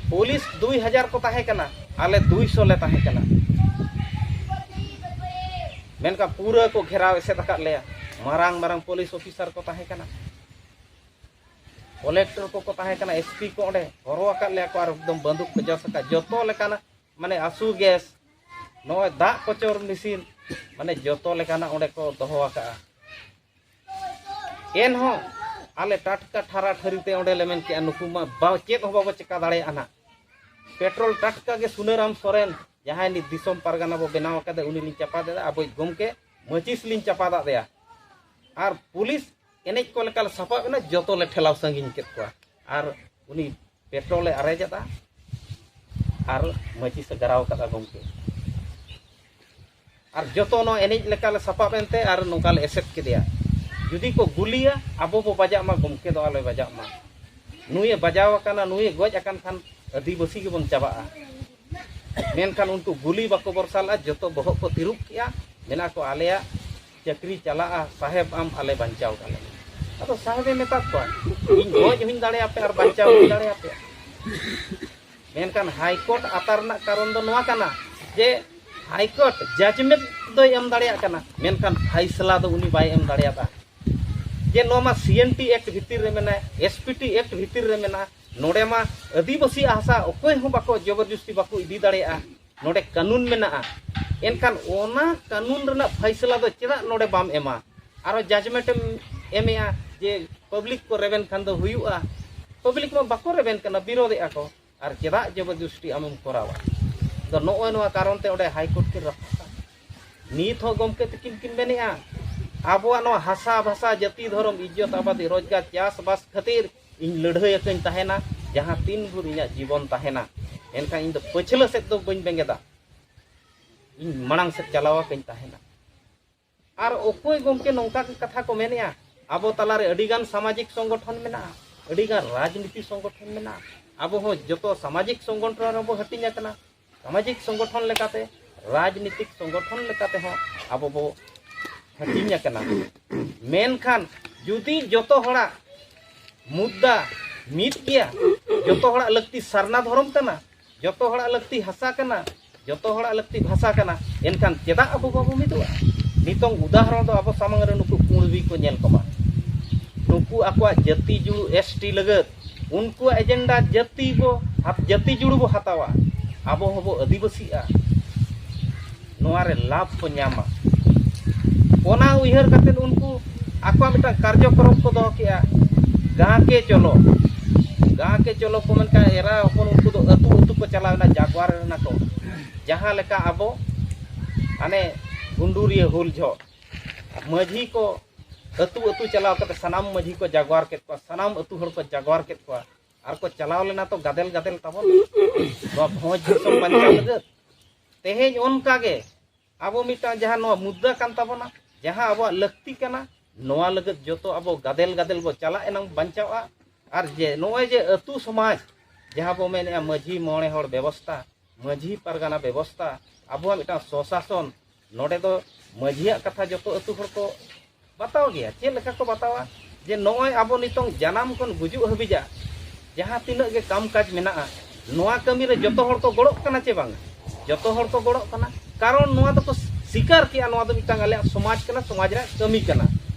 ᱯᱩᱞᱤᱥ ᱫᱩᱭ ᱦᱟᱡᱟᱨ ᱠᱚ ᱛᱟᱦᱮᱸ ᱠᱟᱱᱟ, ᱟᱞᱮ ᱫᱩᱭ ᱥᱚ ᱞᱮ ᱛᱟᱦᱮᱸ ᱠᱟᱱᱟ᱾ ᱢᱮᱱᱠᱷᱟᱱ ᱯᱩᱨᱟᱹ ᱠᱚ ᱜᱷᱮᱨᱟᱣ ᱮᱥᱮᱫ ᱟᱠᱟᱫ ᱞᱮᱭᱟ᱾ ᱢᱟᱨᱟᱝ ᱢᱟᱨᱟᱝ ᱯᱩᱞᱤᱥ ᱚᱯᱷᱤᱥᱟᱨ ᱠᱚ ᱛᱟᱦᱮᱸ ᱠᱟᱱᱟ, ᱠᱚᱞᱮᱠᱴᱚᱨ ᱠᱚᱠᱚ ᱛᱟᱦᱮᱸ ᱠᱟᱱᱟ, ᱮᱥ ᱯᱤ ᱠᱚ ᱚᱸᱰᱮ ᱦᱚᱨᱚ ᱟᱠᱟᱫ ᱞᱮᱭᱟ ᱠᱚ, ᱟᱨ ᱮᱠᱫᱚᱢ ᱵᱟᱹᱱᱫᱩᱠ ᱠᱚ ᱡᱚᱥ ᱟᱠᱟᱫ, ᱡᱚᱛᱚ ᱞᱮᱠᱟᱱᱟᱜ, ᱢᱟᱱᱮ ᱟᱥᱩ ᱜᱮᱥ, ᱱᱚᱜᱼᱚᱭ ᱫᱟᱜ ᱠᱚᱪᱚᱨ ᱢᱮᱥᱤᱱ, ᱢᱟᱱᱮ ᱡᱚᱛᱚ ᱞᱮᱠᱟᱱᱟᱜ ᱚᱸᱰᱮ ᱠᱚ ᱫᱚᱦᱚ ᱟᱠᱟᱫᱼᱟ᱾ ᱮᱱᱦᱚᱸ ᱟᱞᱮ ᱴᱟᱴᱠᱟ ᱴᱷᱟᱨᱟ ᱴᱷᱟᱹᱨᱤ ᱛᱮ ᱚᱸᱰᱮ ᱞᱮ ᱢᱮᱱ ᱠᱮᱜᱼᱟ, ᱱᱩᱠᱩ ᱢᱟ ᱵᱟ-, ᱪᱮᱫ ᱦᱚᱸ ᱵᱟᱵᱚ ᱪᱮᱠᱟ ᱫᱟᱲᱮᱭᱟᱜᱼᱟ ᱱᱟᱜ᱾ ᱯᱮᱴᱨᱳᱞ ᱴᱟᱴᱠᱟ ᱜᱮ ᱥᱩᱱᱟᱹᱨᱟᱢ ᱥᱚᱨᱮᱱ, ᱡᱟᱦᱟᱸᱭ ᱱᱤᱛ ᱫᱤᱥᱚᱢ ᱯᱟᱨᱜᱟᱱᱟ ᱵᱚ ᱵᱮᱱᱟᱣ ᱟᱠᱟᱫᱮ, ᱩᱱᱤ ᱞᱤᱧ ᱪᱟᱯᱟᱫ ᱮᱫᱟ, ᱟᱵᱚᱭᱤᱡ ᱜᱚᱢᱠᱮ ᱢᱟᱹᱪᱤᱥ ᱞᱤᱧ ᱪᱟᱯᱟᱫ ᱟᱫᱮᱭᱟ᱾ ᱟᱨ ᱯᱩᱞᱤᱥ ᱮᱱᱮᱡ ᱠᱚ ᱞᱮᱠᱟ ᱞᱮ ᱥᱟᱯᱟᱵ ᱮᱱᱟ, ᱡᱚᱛᱚ ᱞᱮ ᱴᱷᱮᱞᱟᱣ ᱥᱟᱺᱜᱤᱧ ᱠᱮᱫ ᱠᱚᱣᱟ᱾ ᱟᱨ ᱩᱱᱤ ᱯᱮᱴᱨᱳᱞ ᱮ ᱟᱨᱮᱡ ᱟᱫᱟ ᱟᱨ ᱢᱟᱹᱪᱤᱥ ᱮ ᱜᱟᱨᱟᱣ ᱠᱟᱫᱟ ᱜᱚᱢᱠᱮ᱾ ᱟᱨ ᱡᱚᱛᱚ ᱱᱚᱣᱟ ᱮᱱᱮᱡ ᱞᱮᱠᱟ ᱞᱮ ᱥᱟᱯᱟᱵ ᱮᱱᱛᱮ ᱟᱨ ᱱᱚᱝᱠᱟ ᱞᱮ ᱮᱥᱮᱫ ᱠᱮᱫᱮᱭᱟ᱾ ᱡᱩᱫᱤ ᱠᱚ ᱜᱩᱞᱤᱭᱟ, ᱟᱵᱚ ᱵᱚ ᱵᱟᱡᱟᱜ ᱢᱟ, ᱜᱚᱢᱠᱮ ᱫᱚ ᱟᱞᱚᱭ ᱵᱟᱡᱟᱜ ᱢᱟ᱾ ᱱᱩᱭᱮ ᱵᱟᱡᱟᱣ ᱟᱠᱟᱱᱟ, ᱱᱩᱭᱮ ᱜᱚᱡ ᱟᱠᱟᱱ ᱠᱷᱟᱱ ᱟᱹᱫᱤᱵᱟᱹᱥᱤ ᱜᱮᱵᱚᱱ ᱪᱟᱵᱟᱜᱼᱟ᱾ ᱢᱮᱱᱠᱷᱟᱱ ᱩᱱᱠᱩ ᱜᱩᱞᱤ ᱵᱟᱠᱚ ᱵᱚᱨᱥᱟ ᱞᱮᱫᱼᱟ, ᱡᱚᱛᱚ ᱵᱚᱦᱚᱜ ᱠᱚ ᱛᱤᱨᱩᱵ ᱠᱮᱜᱼᱟ, ᱢᱮᱱᱟ ᱠᱚ, "ᱟᱞᱮᱭᱟᱜ ᱪᱟᱹᱠᱨᱤ ᱪᱟᱞᱟᱜᱼᱟ, ᱥᱟᱦᱮᱵᱽ ᱟᱢ ᱟᱞᱮ ᱵᱟᱧᱪᱟᱣ ᱠᱟᱞᱮ ᱢᱮ᱾" ᱟᱫᱚ ᱥᱟᱦᱮᱵᱽ ᱮ ᱢᱮᱛᱟᱫ ᱠᱚᱣᱟ, "ᱤᱧ ᱜᱚᱡ ᱦᱚᱸᱧ ᱫᱟᱲᱮᱭᱟᱯᱮ ᱟᱨ ᱵᱟᱧᱪᱟᱣ ᱦᱚᱸᱧ ᱫᱟᱲᱮᱭᱟᱯᱮ᱾" ᱢᱮᱱᱠᱷᱟᱱ ᱦᱟᱭ ᱠᱳᱨᱴ ᱟᱛᱟᱨ ᱨᱮᱱᱟᱜ ᱠᱟᱨᱚᱱ ᱫᱚ ᱱᱚᱣᱟ ᱠᱟᱱᱟ ᱡᱮ ᱦᱟᱭ ᱠᱳᱨᱴ ᱡᱟᱡᱽᱢᱮᱱᱴ ᱫᱚᱭ ᱮᱢ ᱫᱟᱲᱮᱭᱟᱜ ᱠᱟᱱᱟ, ᱢᱮᱱᱠᱷᱟᱱ ᱯᱷᱟᱭᱥᱞᱟ ᱫᱚ ᱩᱱᱤ ᱵᱟᱭ ᱮᱢ ᱫᱟᱲᱮᱭᱟᱫᱟ᱾ ᱡᱮ ᱱᱚᱣᱟ ᱢᱟ ᱥᱤ ᱮᱱ ᱴᱤ ᱮᱠᱴ ᱵᱷᱤᱛᱤᱨ ᱨᱮ ᱢᱮᱱᱟᱭᱟ, ᱮᱥ ᱯᱤ ᱴᱤ ᱮᱠᱴ ᱵᱷᱤᱛᱤᱨ ᱨᱮ ᱢᱮᱱᱟᱜᱼᱟ, ᱱᱚᱰᱮ ᱢᱟ ᱟᱹᱫᱤᱵᱟᱹᱥᱤ ᱦᱟᱥᱟ ᱚᱠᱚᱭ ᱦᱚᱸ ᱵᱟᱠᱚ ᱡᱚᱵᱚᱨᱡᱚᱥᱛᱤ ᱵᱟᱠᱚ ᱤᱫᱤ ᱫᱟᱲᱮᱭᱟᱜᱼᱟ, ᱱᱚᱰᱮ ᱠᱟᱹᱱᱩᱱ ᱢᱮᱱᱟᱜᱼᱟ᱾ ᱮᱱᱠᱷᱟᱱ ᱚᱱᱟ ᱠᱟᱹᱱᱩᱱ ᱨᱮᱱᱟᱜ ᱯᱷᱟᱭᱥᱞᱟ ᱫᱚ ᱪᱮᱫᱟᱜ ᱱᱚᱰᱮ ᱵᱟᱢ ᱮᱢᱟ? ᱟᱨᱚ ᱡᱟᱡᱽᱢᱮᱱᱴ ᱮᱢ ᱮᱢᱮᱜᱼᱟ ᱡᱮ ᱯᱟᱵᱽᱞᱤᱠ ᱠᱚ ᱨᱮᱵᱮᱱ ᱠᱷᱟᱱ ᱫᱚ ᱦᱩᱭᱩᱜᱼᱟ᱾ ᱯᱟᱵᱽᱞᱤᱠ ᱢᱟ ᱵᱟᱠᱚ ᱨᱮᱵᱮᱱ ᱠᱟᱱᱟ, ᱵᱤᱨᱳᱫᱷᱮᱜᱼᱟ ᱠᱚ, ᱟᱨ ᱪᱮᱫᱟᱜ ᱡᱚᱵᱚᱨᱡᱚᱥᱴᱤ ᱟᱢᱮᱢ ᱠᱚᱨᱟᱣᱟ? ᱟᱫᱚ ᱱᱚᱜᱼᱚᱭ ᱱᱚᱣᱟ ᱠᱟᱨᱚᱱ ᱛᱮ ᱚᱸᱰᱮ ᱦᱟᱭ ᱠᱳᱨᱴ ᱠᱤᱱ ᱨᱟᱯᱩᱫ ᱠᱟᱜᱼᱟ᱾ ᱱᱤᱛ ᱦᱚᱸ ᱜᱚᱢᱠᱮ ᱛᱤᱠᱤᱱ ᱠᱤᱱ ᱢᱮᱱᱮᱜᱼᱟ, ᱟᱵᱚᱣᱟᱜ ᱱᱚᱣᱟ ᱦᱟᱥᱟ ᱵᱷᱟᱥᱟ, ᱡᱟᱹᱛᱤ, ᱫᱷᱚᱨᱚᱢ, ᱤᱡᱽᱡᱚᱛ, ᱟᱵᱟᱫᱤ, ᱨᱳᱡᱽᱜᱟᱨ, ᱪᱟᱥᱵᱟᱥ ᱠᱷᱟᱹᱛᱤᱨ ᱤᱧ ᱞᱟᱹᱲᱦᱟᱹᱭ ᱟᱹᱠᱟᱹᱧ ᱛᱟᱦᱮᱱᱟ, ᱡᱟᱦᱟᱸ ᱛᱤᱱ ᱵᱷᱳᱨ ᱤᱧᱟᱹᱜ ᱡᱤᱵᱚᱱ ᱛᱟᱦᱮᱱᱟ᱾ ᱮᱱᱠᱷᱟᱱ ᱤᱧ ᱫᱚ ᱯᱟᱹᱪᱷᱞᱟᱹ ᱥᱮᱫ ᱫᱚ ᱵᱟᱹᱧ ᱵᱮᱸᱜᱮᱫᱟ, ᱤᱧ ᱢᱟᱲᱟᱝ ᱥᱮᱫ ᱪᱟᱞᱟᱣ ᱟᱠᱟᱧ ᱛᱟᱦᱮᱱᱟ᱾ ᱟᱨ ᱚᱠᱚᱭ ᱜᱚᱢᱠᱮ ᱱᱚᱝᱠᱟ ᱠᱟᱛᱷᱟ ᱠᱚ ᱢᱮᱱᱮᱜᱼᱟ? ᱟᱵᱚ ᱛᱟᱞᱟᱨᱮ ᱟᱹᱰᱤᱜᱟᱱ ᱥᱟᱢᱟᱡᱤᱠ ᱥᱚᱝᱜᱚᱴᱷᱚᱱ ᱢᱮᱱᱟᱜᱼᱟ, ᱟᱹᱰᱤᱜᱟᱱ ᱨᱟᱡᱽᱱᱤᱛᱤ ᱥᱚᱝᱜᱚᱴᱷᱚᱱ ᱢᱮᱱᱟᱜᱼᱟ᱾ ᱟᱵᱚ ᱦᱚᱸ ᱡᱚᱛᱚ ᱥᱟᱢᱟᱡᱤᱠ ᱥᱚᱝᱜᱚᱴᱷᱚᱱ ᱨᱮᱵᱚ ᱦᱟᱹᱴᱤᱧ ᱟᱠᱟᱱᱟ᱾ ᱥᱟᱢᱟᱡᱤᱠ ᱥᱚᱝᱜᱚᱴᱷᱚᱱ ᱞᱮᱠᱟᱛᱮ, ᱨᱟᱡᱽᱱᱤᱛᱤᱠ ᱥᱚᱝᱜᱚᱴᱷᱚᱱ ᱞᱮᱠᱟᱛᱮ ᱦᱚᱸ ᱟᱵᱚ ᱵᱚ ᱦᱟᱹᱴᱤᱧ ᱟᱠᱟᱱᱟ᱾ ᱢᱮᱱᱠᱷᱟᱱ ᱡᱩᱫᱤ ᱡᱚᱛᱚ ᱦᱚᱲᱟᱜ ᱢᱩᱫᱽᱫᱟ ᱢᱤᱫ ᱜᱮᱭᱟ, ᱡᱚᱛᱚ ᱦᱚᱲᱟᱜ ᱞᱟᱹᱠᱛᱤ ᱥᱟᱨᱱᱟ ᱫᱷᱚᱨᱚᱢ ᱠᱟᱱᱟ, ᱡᱚᱛᱚ ᱦᱚᱲᱟᱜ ᱞᱟᱹᱠᱛᱤ ᱦᱟᱥᱟ ᱠᱟᱱᱟ, ᱡᱚᱛᱚ ᱦᱚᱲᱟᱜ ᱞᱟᱹᱠᱛᱤ ᱵᱷᱟᱥᱟ ᱠᱟᱱᱟ, ᱮᱱᱠᱷᱟᱱ ᱪᱮᱫᱟᱜ ᱟᱵᱚ ᱵᱟᱵᱚ ᱢᱤᱫᱚᱜᱼᱟ? ᱱᱤᱛᱚᱝ ᱩᱫᱟᱦᱚᱨᱚᱱ ᱫᱚ ᱟᱵᱚ ᱥᱟᱢᱟᱝ ᱨᱮ ᱱᱩᱠᱩ ᱠᱩᱬᱵᱤ ᱠᱚ ᱧᱮᱞ ᱠᱚᱢᱟ᱾ ᱱᱩᱠᱩ ᱟᱠᱚᱣᱟᱜ ᱡᱟᱹᱛᱤ ᱡᱩᱲᱩ ᱮᱥ ᱴᱤ ᱞᱟᱹᱜᱤᱫ ᱩᱱᱠᱩᱣᱟᱜ ᱮᱡᱮᱱᱰᱟ ᱡᱟᱹᱛᱤ ᱵᱚ ᱦᱟᱛ-, ᱡᱟᱹᱛᱤ ᱡᱩᱲᱩ ᱵᱚ ᱦᱟᱛᱟᱣᱟ, ᱟᱵᱚ ᱦᱚᱸᱵᱚ ᱟᱹᱫᱤᱵᱟᱹᱥᱤᱜᱼᱟ, ᱱᱚᱣᱟ ᱨᱮ ᱞᱟᱵᱷ ᱠᱚ ᱧᱟᱢᱟ᱾ ᱚᱱᱟ ᱩᱭᱦᱟᱹᱨ ᱠᱟᱛᱮ ᱩᱱᱠᱩ ᱟᱠᱚᱣᱟᱜ ᱢᱤᱫᱴᱟᱝ ᱠᱟᱨᱡᱚᱠᱨᱚᱢ ᱠᱚ ᱫᱚᱦᱚ ᱠᱮᱜᱼᱟ, ᱜᱟᱸ ᱠᱮ ᱪᱚᱞᱚ᱾ ᱜᱟᱸ ᱠᱮ ᱪᱚᱞᱚ ᱠᱚ ᱢᱮᱱᱠᱷᱟᱱ ᱮᱨᱟ ᱦᱚᱯᱚᱱ ᱩᱱᱠᱩ ᱫᱚ ᱟᱹᱛᱩ ᱟᱹᱛᱩ ᱠᱚ ᱪᱟᱞᱟᱣ ᱮᱱᱟ, ᱡᱟᱜᱽᱣᱟᱨ ᱮᱱᱟ ᱠᱚ᱾ ᱡᱟᱦᱟᱸ ᱞᱮᱠᱟ ᱟᱵᱚ ᱦᱟᱱᱮ ᱜᱩᱱᱰᱩᱨᱤᱭᱟᱹ ᱦᱩᱞ ᱡᱚᱦᱚᱜ ᱢᱟᱹᱡᱷᱤ ᱠᱚ ᱟᱹᱛᱩ ᱟᱹᱛᱩ ᱪᱟᱞᱟᱣ ᱠᱟᱛᱮ ᱥᱟᱱᱟᱢ ᱢᱟᱹᱡᱷᱤ ᱠᱚ ᱡᱟᱜᱽᱣᱟᱨ ᱠᱮᱫ ᱠᱚᱣᱟ, ᱥᱟᱱᱟᱢ ᱟᱹᱛᱩ ᱦᱚᱲ ᱠᱚ ᱡᱟᱜᱽᱣᱟᱨ ᱠᱮᱫ ᱠᱚᱣᱟ, ᱟᱨ ᱠᱚ ᱪᱟᱞᱟᱣ ᱞᱮᱱᱟ ᱛᱚ ᱜᱟᱫᱮᱞ ᱜᱟᱫᱮᱞ ᱛᱟᱵᱚᱱ ᱱᱚᱣᱟ ᱵᱷᱚᱸᱡᱽ ᱫᱤᱥᱚᱢ ᱵᱟᱧᱪᱟᱣ ᱞᱟᱹᱜᱤᱫ᱾ ᱛᱮᱦᱮᱧ ᱚᱱᱠᱟ ᱜᱮ ᱟᱵᱚ ᱢᱤᱫᱴᱟᱝ ᱡᱟᱦᱟᱸ ᱱᱚᱣᱟ ᱢᱩᱫᱽᱫᱟ ᱠᱟᱱ ᱛᱟᱵᱚᱱᱟ, ᱡᱟᱦᱟᱸ ᱟᱵᱚᱣᱟᱜ ᱞᱟᱹᱠᱛᱤ ᱠᱟᱱᱟ, ᱱᱚᱣᱟ ᱞᱟᱹᱜᱤᱫ ᱡᱚᱛᱚ ᱟᱵᱚ ᱜᱟᱫᱮᱞ ᱜᱟᱫᱮᱞ ᱵᱚ ᱪᱟᱞᱟᱜ ᱮᱱᱟᱝ ᱵᱟᱧᱪᱟᱣᱜᱼᱟ᱾ ᱟᱨ ᱡᱮ ᱱᱚᱜᱼᱚᱭ ᱡᱮ ᱟᱹᱛᱩ ᱥᱚᱢᱟᱡᱽ ᱡᱟᱦᱟᱸ ᱵᱚ ᱢᱮᱱᱮᱫᱼᱟ ᱢᱟᱹᱡᱷᱤ ᱢᱚᱬᱮ ᱦᱚᱲ ᱵᱮᱵᱚᱥᱛᱟ, ᱢᱟᱹᱡᱷᱤ ᱯᱟᱨᱜᱟᱱᱟ ᱵᱮᱵᱚᱥᱛᱟ, ᱟᱵᱚᱣᱟᱜ ᱢᱤᱫᱴᱟᱝ ᱥᱚᱥᱟᱥᱚᱱ, ᱱᱚᱰᱮ ᱫᱚ ᱢᱟᱹᱡᱷᱤᱭᱟᱜ ᱠᱟᱛᱷᱟ ᱡᱚᱛᱚ ᱟᱹᱛᱩ ᱦᱚᱲ ᱠᱚ ᱵᱟᱛᱟᱣ ᱜᱮᱭᱟ᱾ ᱪᱮᱫ ᱞᱮᱠᱟ ᱠᱚ ᱵᱟᱛᱟᱣᱟ? ᱡᱮ ᱱᱚᱜᱼᱚᱭ ᱟᱵᱚ ᱱᱤᱛᱚᱝ ᱡᱟᱱᱟᱢ ᱠᱷᱚᱱ ᱜᱩᱡᱩᱜ ᱦᱟᱹᱵᱤᱡᱟᱜ ᱡᱟᱦᱟᱸ ᱛᱤᱱᱟᱹᱜ ᱜᱮ ᱠᱟᱢ ᱠᱟᱡᱽ ᱢᱮᱱᱟᱜᱼᱟ, ᱱᱚᱣᱟ ᱠᱟᱹᱢᱤ ᱨᱮ ᱡᱚᱛᱚ ᱦᱚᱲ ᱠᱚ ᱜᱚᱲᱚᱜ ᱠᱟᱱᱟ ᱪᱮ ᱵᱟᱝ? ᱡᱚᱛᱚ ᱦᱚᱲ ᱠᱚ ᱜᱚᱲᱚᱜ ᱠᱟᱱᱟ᱾ ᱠᱟᱨᱚᱱ ᱱᱚᱣᱟ ᱫᱚᱠᱚ ᱥᱤᱠᱟᱨ ᱠᱮᱜᱼᱟ, ᱱᱚᱣᱟ ᱫᱚ ᱢᱤᱫᱴᱟᱝ ᱟᱞᱮᱭᱟᱜ ᱥᱚᱢᱟᱡᱽ ᱠᱟᱱᱟ, ᱥᱚᱢᱟᱡᱽ ᱨᱮᱭᱟᱜ ᱠᱟᱹᱢᱤ ᱠᱟᱱᱟ᱾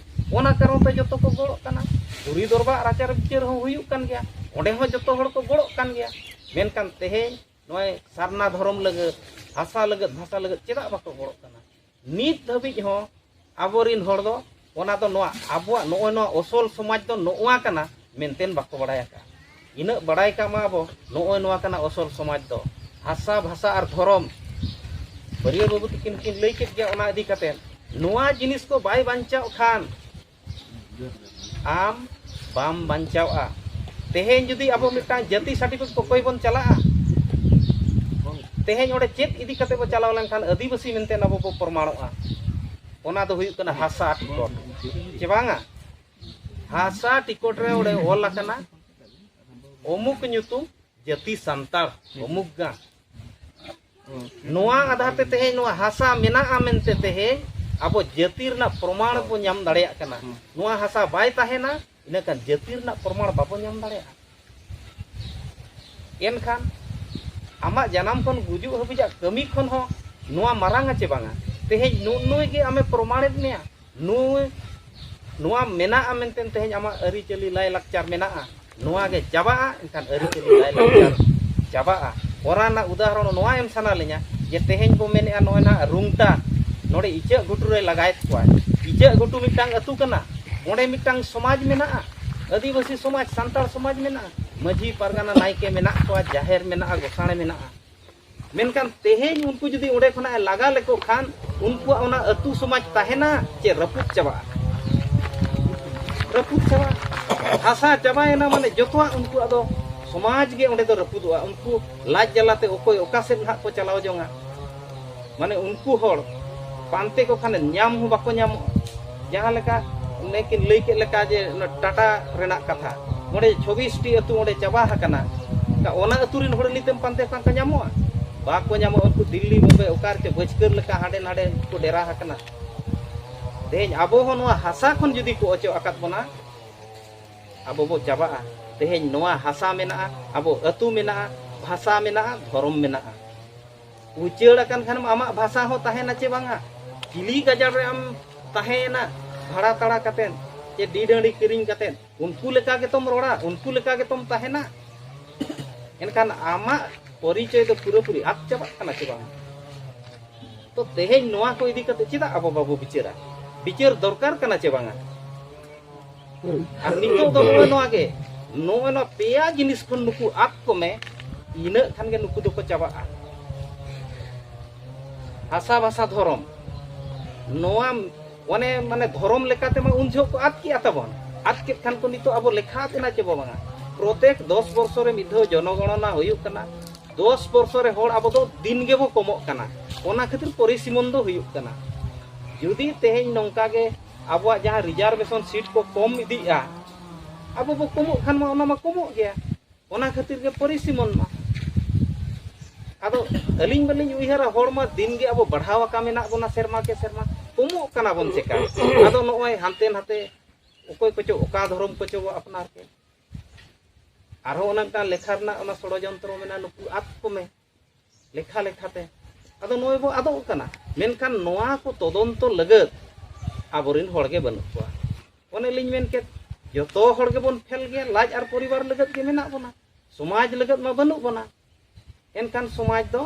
ᱚᱱᱟ ᱠᱟᱨᱚᱱ ᱛᱮ ᱡᱚᱛᱚ ᱠᱚ ᱜᱚᱲᱚᱜ ᱠᱟᱱᱟ᱾ ᱯᱩᱨᱤ ᱫᱚᱨᱵᱟᱨ ᱟᱪᱟᱨ ᱵᱤᱪᱟᱹᱨ ᱦᱚᱸ ᱦᱩᱭᱩᱜ ᱠᱟᱱ ᱜᱮᱭᱟ, ᱚᱸᱰᱮ ᱦᱚᱸ ᱡᱚᱛᱚ ᱦᱚᱲ ᱠᱚ ᱜᱚᱲᱚᱜ ᱠᱟᱱ ᱜᱮᱭᱟ᱾ ᱢᱮᱱᱠᱷᱟᱱ ᱛᱮᱦᱮᱧ ᱱᱚᱜᱼᱚᱭ ᱥᱟᱨᱱᱟ ᱫᱷᱚᱨᱚᱢ ᱞᱟᱹᱜᱤᱫ, ᱦᱟᱥᱟ ᱞᱟᱹᱜᱤᱫ, ᱵᱷᱟᱥᱟ ᱞᱟᱹᱜᱤᱫ ᱪᱮᱫᱟᱜ ᱵᱟᱠᱚ ᱜᱚᱲᱚᱜ ᱠᱟᱱᱟ? ᱱᱤᱛ ᱫᱷᱟᱹᱵᱤᱡ ᱦᱚᱸ ᱟᱵᱚᱨᱤᱱ ᱦᱚᱲ ᱫᱚ ᱚᱱᱟ ᱫᱚ ᱱᱚᱣᱟ ᱟᱵᱚᱣᱟᱜ ᱱᱚᱜᱼᱚᱭ ᱱᱚᱣᱟ ᱚᱥᱚᱞ ᱥᱚᱢᱟᱡᱽ ᱫᱚ ᱱᱚᱜᱼᱟ ᱠᱟᱱᱟ ᱢᱮᱱᱛᱮ ᱵᱟᱠᱚ ᱵᱟᱲᱟᱭ ᱟᱠᱟᱫᱼᱟ᱾ ᱤᱱᱟᱹᱜ ᱵᱟᱲᱟᱭ ᱠᱟᱜ ᱢᱟ ᱟᱵᱚ, ᱱᱚᱜᱼᱚᱭ ᱱᱚᱣᱟ ᱠᱟᱱᱟ ᱚᱥᱚᱞ ᱥᱚᱢᱟᱡᱽ ᱫᱚ᱾ ᱦᱟᱥᱟ, ᱵᱷᱟᱥᱟ ᱟᱨ ᱫᱷᱚᱨᱚᱢ᱾ ᱵᱟᱹᱨᱭᱟᱹ ᱵᱟᱹᱵᱩ ᱛᱟᱹᱠᱤᱱ ᱠᱤᱱ ᱞᱟᱹᱭ ᱠᱮᱫ ᱜᱮᱭᱟ ᱚᱱᱟ ᱤᱫᱤ ᱠᱟᱛᱮ᱾ ᱱᱚᱣᱟ ᱡᱤᱱᱤᱥ ᱠᱚ ᱵᱟᱭ ᱵᱟᱧᱪᱟᱣ ᱠᱷᱟᱱ ᱟᱢ ᱵᱟᱢ ᱵᱟᱧᱪᱟᱣᱜᱼᱟ᱾ ᱛᱮᱦᱮᱧ ᱡᱩᱫᱤ ᱟᱵᱚ ᱢᱤᱫᱴᱟᱝ ᱡᱟᱹᱛᱤ ᱥᱟᱨᱴᱤᱯᱷᱤᱠᱮᱴ ᱠᱚᱠᱚᱭ ᱵᱚᱱ ᱪᱟᱞᱟᱜᱼᱟ, ᱛᱮᱦᱮᱧ ᱚᱸᱰᱮ ᱪᱮᱫ ᱤᱫᱤ ᱠᱟᱛᱮ ᱵᱚ ᱪᱟᱞᱟᱣ ᱞᱮᱱᱠᱷᱟᱱ ᱟᱹᱫᱤᱵᱟᱹᱥᱤ ᱢᱮᱱᱛᱮ ᱟᱵᱚ ᱵᱚ ᱯᱨᱚᱢᱟᱬᱚᱜᱼᱟ? ᱚᱱᱟ ᱫᱚ ᱦᱩᱭᱩᱜ ᱠᱟᱱᱟ ᱦᱟᱥᱟ ᱴᱤᱠᱚᱴ, ᱪᱮ ᱵᱟᱝᱟ? ᱦᱟᱥᱟ ᱴᱤᱠᱚᱴ ᱨᱮ ᱚᱸᱰᱮ ᱚᱞ ᱟᱠᱟᱱᱟ ᱚᱢᱩᱠ ᱧᱩᱛᱩᱢ ᱡᱟᱹᱛᱤ ᱥᱟᱱᱛᱟᱲ, ᱚᱢᱩᱠ ᱜᱟᱸ᱾ ᱱᱚᱣᱟ ᱟᱫᱷᱟᱨ ᱛᱮ ᱛᱮᱦᱮᱧ ᱱᱚᱣᱟ ᱦᱟᱥᱟ ᱢᱮᱱᱟᱜᱼᱟ ᱢᱮᱱᱛᱮ ᱛᱮᱦᱮᱧ ᱟᱵᱚ ᱡᱟᱹᱛᱤ ᱨᱮᱱᱟᱜ ᱯᱨᱚᱢᱟᱬ ᱵᱚ ᱧᱟᱢ ᱫᱟᱲᱮᱭᱟᱜ ᱠᱟᱱᱟ᱾ ᱱᱚᱣᱟ ᱦᱟᱥᱟ ᱵᱟᱭ ᱛᱟᱦᱮᱱᱟ, ᱤᱱᱟᱹᱠᱷᱟᱱ ᱡᱟᱹᱛᱤ ᱨᱮᱱᱟᱜ ᱯᱨᱚᱢᱟᱬ ᱵᱟᱵᱚ ᱧᱟᱢ ᱫᱟᱲᱮᱭᱟᱜᱼᱟ᱾ ᱮᱱᱠᱷᱟᱱ ᱟᱢᱟᱜ ᱡᱟᱱᱟᱢ ᱠᱷᱚᱱ ᱜᱩᱡᱩᱜ ᱦᱟᱹᱵᱤᱡᱟᱜ ᱠᱟᱹᱢᱤ ᱠᱷᱚᱱ ᱦᱚᱸ ᱱᱚᱣᱟ ᱢᱟᱨᱟᱝᱟ ᱪᱮ ᱵᱟᱝᱟ? ᱛᱮᱦᱮᱧ ᱱᱩᱜ ᱱᱩᱭ ᱜᱮ ᱟᱢᱮ ᱯᱨᱚᱢᱟᱬᱮᱫ ᱢᱮᱭᱟ, ᱱᱩᱭ ᱱᱚᱣᱟ ᱢᱮᱱᱟᱜᱼᱟ ᱢᱮᱱᱛᱮ ᱛᱮᱦᱮᱧ ᱟᱢᱟᱜ ᱟᱹᱨᱤᱪᱟᱹᱞᱤ ᱞᱟᱭᱼᱞᱟᱠᱪᱟᱨ ᱢᱮᱱᱟᱜᱼᱟ, ᱱᱚᱣᱟ ᱜᱮ ᱪᱟᱵᱟᱜᱼᱟ, ᱮᱱᱠᱷᱟᱱ ᱟᱹᱨᱤᱪᱟᱹᱞᱤ ᱞᱟᱭᱼᱞᱟᱠᱪᱟᱨ ᱪᱟᱵᱟᱜᱼᱟ᱾ ᱚᱱᱟ ᱨᱮᱱᱟᱜ ᱩᱫᱟᱦᱚᱨᱚᱱ ᱱᱚᱣᱟ ᱮᱢ ᱥᱟᱱᱟ ᱞᱤᱧᱟ ᱡᱮ ᱛᱮᱦᱮᱧ ᱵᱚ ᱢᱮᱱᱮᱫᱼᱟ ᱱᱚᱜᱼᱚᱭ ᱱᱟᱦᱟᱜ ᱨᱩᱝᱴᱟ, ᱱᱚᱰᱮ ᱤᱪᱟᱹᱜ ᱜᱷᱩᱴᱩ ᱨᱮ ᱞᱟᱜᱟᱭᱮᱫ ᱠᱚᱣᱟ᱾ ᱤᱪᱟᱹᱜ ᱜᱷᱩᱴᱩ ᱢᱤᱫᱴᱟᱝ ᱟᱹᱛᱩ ᱠᱟᱱᱟ, ᱚᱸᱰᱮ ᱢᱤᱫᱴᱟᱝ ᱥᱚᱢᱟᱡᱽ ᱢᱮᱱᱟᱜᱼᱟ, ᱟᱹᱫᱤᱵᱟᱹᱥᱤ ᱥᱚᱢᱟᱡᱽ, ᱥᱟᱱᱛᱟᱲ ᱥᱚᱢᱟᱡᱽ ᱢᱮᱱᱟᱜᱼᱟ᱾ ᱢᱟᱹᱡᱷᱤ ᱯᱟᱨᱜᱟᱱᱟ ᱱᱟᱭᱠᱮ ᱢᱮᱱᱟᱜ ᱠᱚᱣᱟ, ᱡᱟᱦᱮᱨ ᱢᱮᱱᱟᱜᱼᱟ, ᱜᱚᱸᱥᱟᱲᱮ ᱢᱮᱱᱟᱜᱼᱟ᱾ ᱢᱮᱱᱠᱷᱟᱱ ᱛᱮᱦᱮᱧ ᱩᱱᱠᱩ ᱡᱩᱫᱤ ᱚᱸᱰᱮ ᱠᱷᱚᱱᱟᱜ ᱮ ᱞᱟᱜᱟ ᱞᱮᱠᱚ ᱠᱷᱟᱱ, ᱩᱱᱠᱩᱣᱟᱜ ᱚᱱᱟ ᱟᱹᱛᱩ ᱥᱚᱢᱟᱡᱽ ᱛᱟᱦᱮᱱᱟ ᱪᱮ ᱨᱟᱹᱯᱩᱫ ᱪᱟᱵᱟᱜᱼᱟ? ᱨᱟᱹᱯᱩᱫ ᱪᱟᱵᱟᱜᱼᱟ᱾ ᱦᱟᱥᱟ ᱪᱟᱵᱟᱭᱮᱱᱟ, ᱢᱟᱱᱮ ᱡᱚᱛᱚᱣᱟᱜ ᱩᱱᱠᱩᱣᱟᱜ ᱫᱚ ᱥᱚᱢᱟᱡᱽ ᱜᱮ ᱚᱸᱰᱮ ᱫᱚ ᱨᱟᱹᱯᱩᱫᱚᱜᱼᱟ᱾ ᱩᱱᱠᱩ ᱞᱟᱡ ᱡᱟᱞᱟᱛᱮ ᱚᱠᱚᱭ ᱚᱠᱟ ᱥᱮᱫ ᱱᱟᱦᱟᱜ ᱠᱚ ᱪᱟᱞᱟᱣ ᱡᱚᱝᱟ᱾ ᱢᱟᱱᱮ ᱩᱱᱠᱩ ᱦᱚᱲ ᱯᱟᱱᱛᱮ ᱠᱚ ᱠᱷᱟᱱ ᱧᱟᱢ ᱦᱚᱸ ᱵᱟᱠᱚ ᱧᱟᱢᱚᱜᱼᱟ᱾ ᱡᱟᱦᱟᱸ ᱞᱮᱠᱟ ᱚᱱᱮ ᱠᱤᱱ ᱞᱟᱹᱭ ᱠᱮᱫ ᱞᱮᱠᱟ ᱡᱮ ᱚᱱᱟ ᱴᱟᱴᱟ ᱨᱮᱱᱟᱜ ᱠᱟᱛᱷᱟ, ᱚᱸᱰᱮ ᱪᱷᱚᱵᱵᱤᱥ ᱴᱤ ᱟᱹᱛᱩ ᱚᱸᱰᱮ ᱪᱟᱵᱟ ᱟᱠᱟᱱᱟ᱾ ᱚᱱᱟ ᱟᱹᱛᱩ ᱨᱮᱱ ᱦᱚᱲ ᱱᱤᱛᱮᱢ ᱯᱟᱱᱛᱮ ᱠᱚ ᱠᱷᱟᱱ ᱧᱟᱢᱚᱜᱼᱟ? ᱵᱟᱠᱚ ᱧᱟᱢᱚᱜᱼᱟ᱾ ᱩᱱᱠᱩ ᱫᱤᱞᱞᱤ, ᱵᱳᱢᱵᱮ, ᱚᱠᱟ ᱨᱮᱪᱚ ᱵᱟᱹᱪᱠᱟᱹᱨ ᱞᱮᱠᱟ ᱦᱟᱸᱰᱮ ᱱᱟᱰᱮ ᱠᱚ ᱰᱮᱨᱟ ᱟᱠᱟᱱᱟ᱾ ᱛᱮᱦᱮᱧ ᱟᱵᱚ ᱦᱚᱸ ᱱᱚᱣᱟ ᱦᱟᱥᱟ ᱠᱷᱚᱱ ᱡᱩᱫᱤ ᱠᱚ ᱚᱪᱚᱜ ᱟᱠᱟᱫ ᱵᱚᱱᱟ, ᱟᱵᱚ ᱵᱚ ᱪᱟᱵᱟᱜᱼᱟ᱾ ᱛᱮᱦᱮᱧ ᱱᱚᱣᱟ ᱦᱟᱥᱟ ᱢᱮᱱᱟᱜᱼᱟ, ᱟᱵᱚ ᱟᱹᱛᱩ ᱢᱮᱱᱟᱜᱼᱟ, ᱵᱷᱟᱥᱟ ᱢᱮᱱᱟᱜᱼᱟ, ᱫᱷᱚᱨᱚᱢ ᱢᱮᱱᱟᱜᱼᱟ᱾ ᱩᱪᱟᱹᱲ ᱟᱠᱟᱱ ᱠᱷᱟᱱᱮᱢ, ᱟᱢᱟᱜ ᱵᱷᱟᱥᱟ ᱦᱚᱸ ᱛᱟᱦᱮᱱᱟ ᱪᱮ ᱵᱟᱝᱟ? ᱠᱤᱞᱤ ᱜᱟᱡᱟᱲ ᱨᱮ ᱟᱢ ᱛᱟᱦᱮᱸᱭᱮᱱᱟ, ᱵᱷᱟᱲᱟ ᱛᱟᱲᱟ ᱠᱟᱛᱮᱫ ᱪᱮ ᱰᱤᱰᱟᱹᱲᱤ ᱠᱤᱨᱤᱧ ᱠᱟᱛᱮᱫ, ᱩᱱᱠᱩ ᱞᱮᱠᱟ ᱜᱮᱛᱚᱢ ᱨᱚᱲᱟ, ᱩᱱᱠᱩ ᱞᱮᱠᱟ ᱜᱮᱛᱚᱢ ᱛᱟᱦᱮᱱᱟ᱾ ᱮᱱᱠᱷᱟᱱ ᱟᱢᱟᱜ ᱯᱚᱨᱤᱪᱚᱭ ᱫᱚ ᱯᱩᱨᱟᱹᱯᱩᱨᱤ ᱟᱫ ᱪᱟᱵᱟᱜ ᱠᱟᱱᱟ ᱪᱮ ᱵᱟᱝ? ᱛᱚ ᱛᱮᱦᱮᱧ ᱱᱚᱣᱟ ᱠᱚ ᱤᱫᱤ ᱠᱟᱛᱮ ᱪᱮᱫᱟᱜ ᱟᱵᱚ ᱵᱟᱵᱚ ᱵᱤᱪᱟᱹᱨᱟ? ᱵᱤᱪᱟᱹᱨ ᱫᱚᱨᱠᱟᱨ ᱠᱟᱱᱟ ᱪᱮ ᱵᱟᱝᱟ? ᱟᱨ ᱱᱤᱛᱚᱜ ᱫᱚ ᱱᱚᱜᱼᱚᱭ ᱱᱚᱣᱟ ᱜᱮ, ᱱᱚᱜᱼᱚᱭ ᱱᱚᱣᱟ ᱯᱮᱭᱟ ᱡᱤᱱᱤᱥ ᱠᱷᱚᱱ ᱱᱩᱠᱩ ᱟᱫ ᱠᱚᱢᱮ, ᱤᱱᱟᱹᱜ ᱠᱷᱟᱱ ᱜᱮ ᱱᱩᱠᱩ ᱫᱚᱠᱚ ᱪᱟᱵᱟᱜᱼᱟ᱾ ᱦᱟᱥᱟ ᱵᱷᱟᱥᱟ ᱫᱷᱚᱨᱚᱢ, ᱱᱚᱣᱟ ᱚᱱᱮ ᱢᱟᱱᱮ ᱫᱷᱚᱨᱚᱢ ᱞᱮᱠᱟᱛᱮᱢᱟ ᱩᱱ ᱡᱚᱦᱚᱜ ᱠᱚ ᱟᱫ ᱠᱮᱜᱼᱟ ᱛᱟᱵᱚᱱ᱾ ᱟᱫ ᱠᱮᱫ ᱠᱷᱟᱱ ᱠᱚ ᱱᱤᱛᱚᱜ ᱟᱵᱚ ᱞᱮᱠᱷᱟ ᱟᱫ ᱮᱱᱟ ᱪᱮ ᱵᱟᱝᱟ? ᱯᱨᱚᱛᱮᱠ ᱫᱚᱥ ᱵᱚᱨᱥᱚ ᱨᱮ ᱢᱤᱫ ᱫᱷᱟᱣ ᱡᱚᱱᱚᱜᱚᱬᱚᱱᱟ ᱦᱩᱭᱩᱜ ᱠᱟᱱᱟ᱾ ᱫᱚᱥ ᱵᱚᱨᱥᱚ ᱨᱮ ᱦᱚᱲ ᱟᱵᱚ ᱫᱚ ᱫᱤᱱ ᱜᱮᱵᱚ ᱠᱚᱢᱚᱜ ᱠᱟᱱᱟ᱾ ᱚᱱᱟ ᱠᱷᱟᱹᱛᱤᱨ ᱯᱚᱨᱤᱥᱤᱢᱚᱱ ᱫᱚ ᱦᱩᱭᱩᱜ ᱠᱟᱱᱟ᱾ ᱡᱩᱫᱤ ᱛᱮᱦᱮᱧ ᱱᱚᱝᱠᱟ ᱜᱮ ᱟᱵᱚᱣᱟᱜ ᱡᱟᱦᱟᱸ ᱨᱤᱡᱟᱨᱵᱷᱮᱥᱚᱱ ᱥᱤᱴ ᱠᱚ ᱠᱚᱢ ᱤᱫᱤᱜᱼᱟ, ᱟᱵᱚ ᱵᱚ ᱠᱚᱢᱚᱜ ᱠᱷᱟᱱ ᱢᱟ ᱚᱱᱟ ᱢᱟ ᱠᱚᱢᱚᱜ ᱜᱮᱭᱟ᱾ ᱚᱱᱟ ᱠᱷᱟᱹᱛᱤᱨ ᱜᱮ ᱯᱚᱨᱤᱥᱤᱢᱚᱱ ᱢᱟ᱾ ᱟᱫᱚ ᱟᱹᱞᱤᱧ ᱵᱟᱹᱞᱤᱧ ᱩᱭᱦᱟᱹᱨᱟ, ᱦᱚᱲ ᱢᱟ ᱫᱤᱱ ᱜᱮ ᱟᱵᱚ ᱵᱟᱲᱦᱟᱣ ᱟᱠᱟ ᱢᱮᱱᱟᱜ ᱵᱚᱱᱟ, ᱥᱮᱨᱢᱟ ᱠᱮ ᱥᱮᱨᱢᱟ ᱠᱚᱢᱚᱜ ᱠᱟᱱᱟ ᱵᱚᱱ ᱪᱮᱠᱟ? ᱟᱫᱚ ᱱᱚᱜᱼᱚᱭ ᱦᱟᱱᱛᱮ ᱱᱟᱛᱮ ᱚᱠᱚᱭ ᱠᱚᱪᱚ ᱚᱠᱟ ᱫᱷᱚᱨᱚᱢ ᱠᱚᱪᱚ ᱵᱚ ᱟᱯᱱᱟᱨ ᱠᱮᱫ᱾ ᱟᱨᱦᱚᱸ ᱚᱱᱟ ᱢᱤᱫᱴᱟᱝ ᱞᱮᱠᱷᱟ ᱨᱮᱱᱟᱜ ᱚᱱᱟ ᱥᱚᱲᱚᱡᱚᱱᱛᱨᱚ ᱢᱮᱱᱟᱜᱼᱟ, ᱱᱩᱠᱩ ᱟᱫ ᱠᱚᱢᱮ ᱞᱮᱠᱷᱟ ᱞᱮᱠᱷᱟᱛᱮ᱾ ᱟᱫᱚ ᱱᱚᱜᱼᱚᱭ ᱵᱚ ᱟᱫᱚᱜ ᱠᱟᱱᱟ, ᱢᱮᱱᱠᱷᱟᱱ ᱱᱚᱣᱟ ᱠᱚ ᱛᱚᱫᱚᱱᱛᱚ ᱞᱟᱹᱜᱤᱫ ᱟᱵᱚᱨᱮᱱ ᱦᱚᱲ ᱜᱮ ᱵᱟᱹᱱᱩᱜ ᱠᱚᱣᱟ᱾ ᱚᱱᱮ ᱞᱤᱧ ᱢᱮᱱ ᱠᱮᱫ, ᱡᱚᱛᱚ ᱦᱚᱲ ᱜᱮᱵᱚᱱ ᱯᱷᱮᱞ ᱜᱮᱭᱟ, ᱞᱟᱡ ᱟᱨ ᱯᱚᱨᱤᱵᱟᱨ ᱞᱟᱹᱜᱤᱫ ᱜᱮ ᱢᱮᱱᱟᱜ ᱵᱚᱱᱟ, ᱥᱚᱢᱟᱡᱽ ᱞᱟᱹᱜᱤᱫ ᱢᱟ ᱵᱟᱹᱱᱩᱜ ᱵᱚᱱᱟ᱾ ᱮᱱᱠᱷᱟᱱ ᱥᱚᱢᱟᱡᱽ ᱫᱚ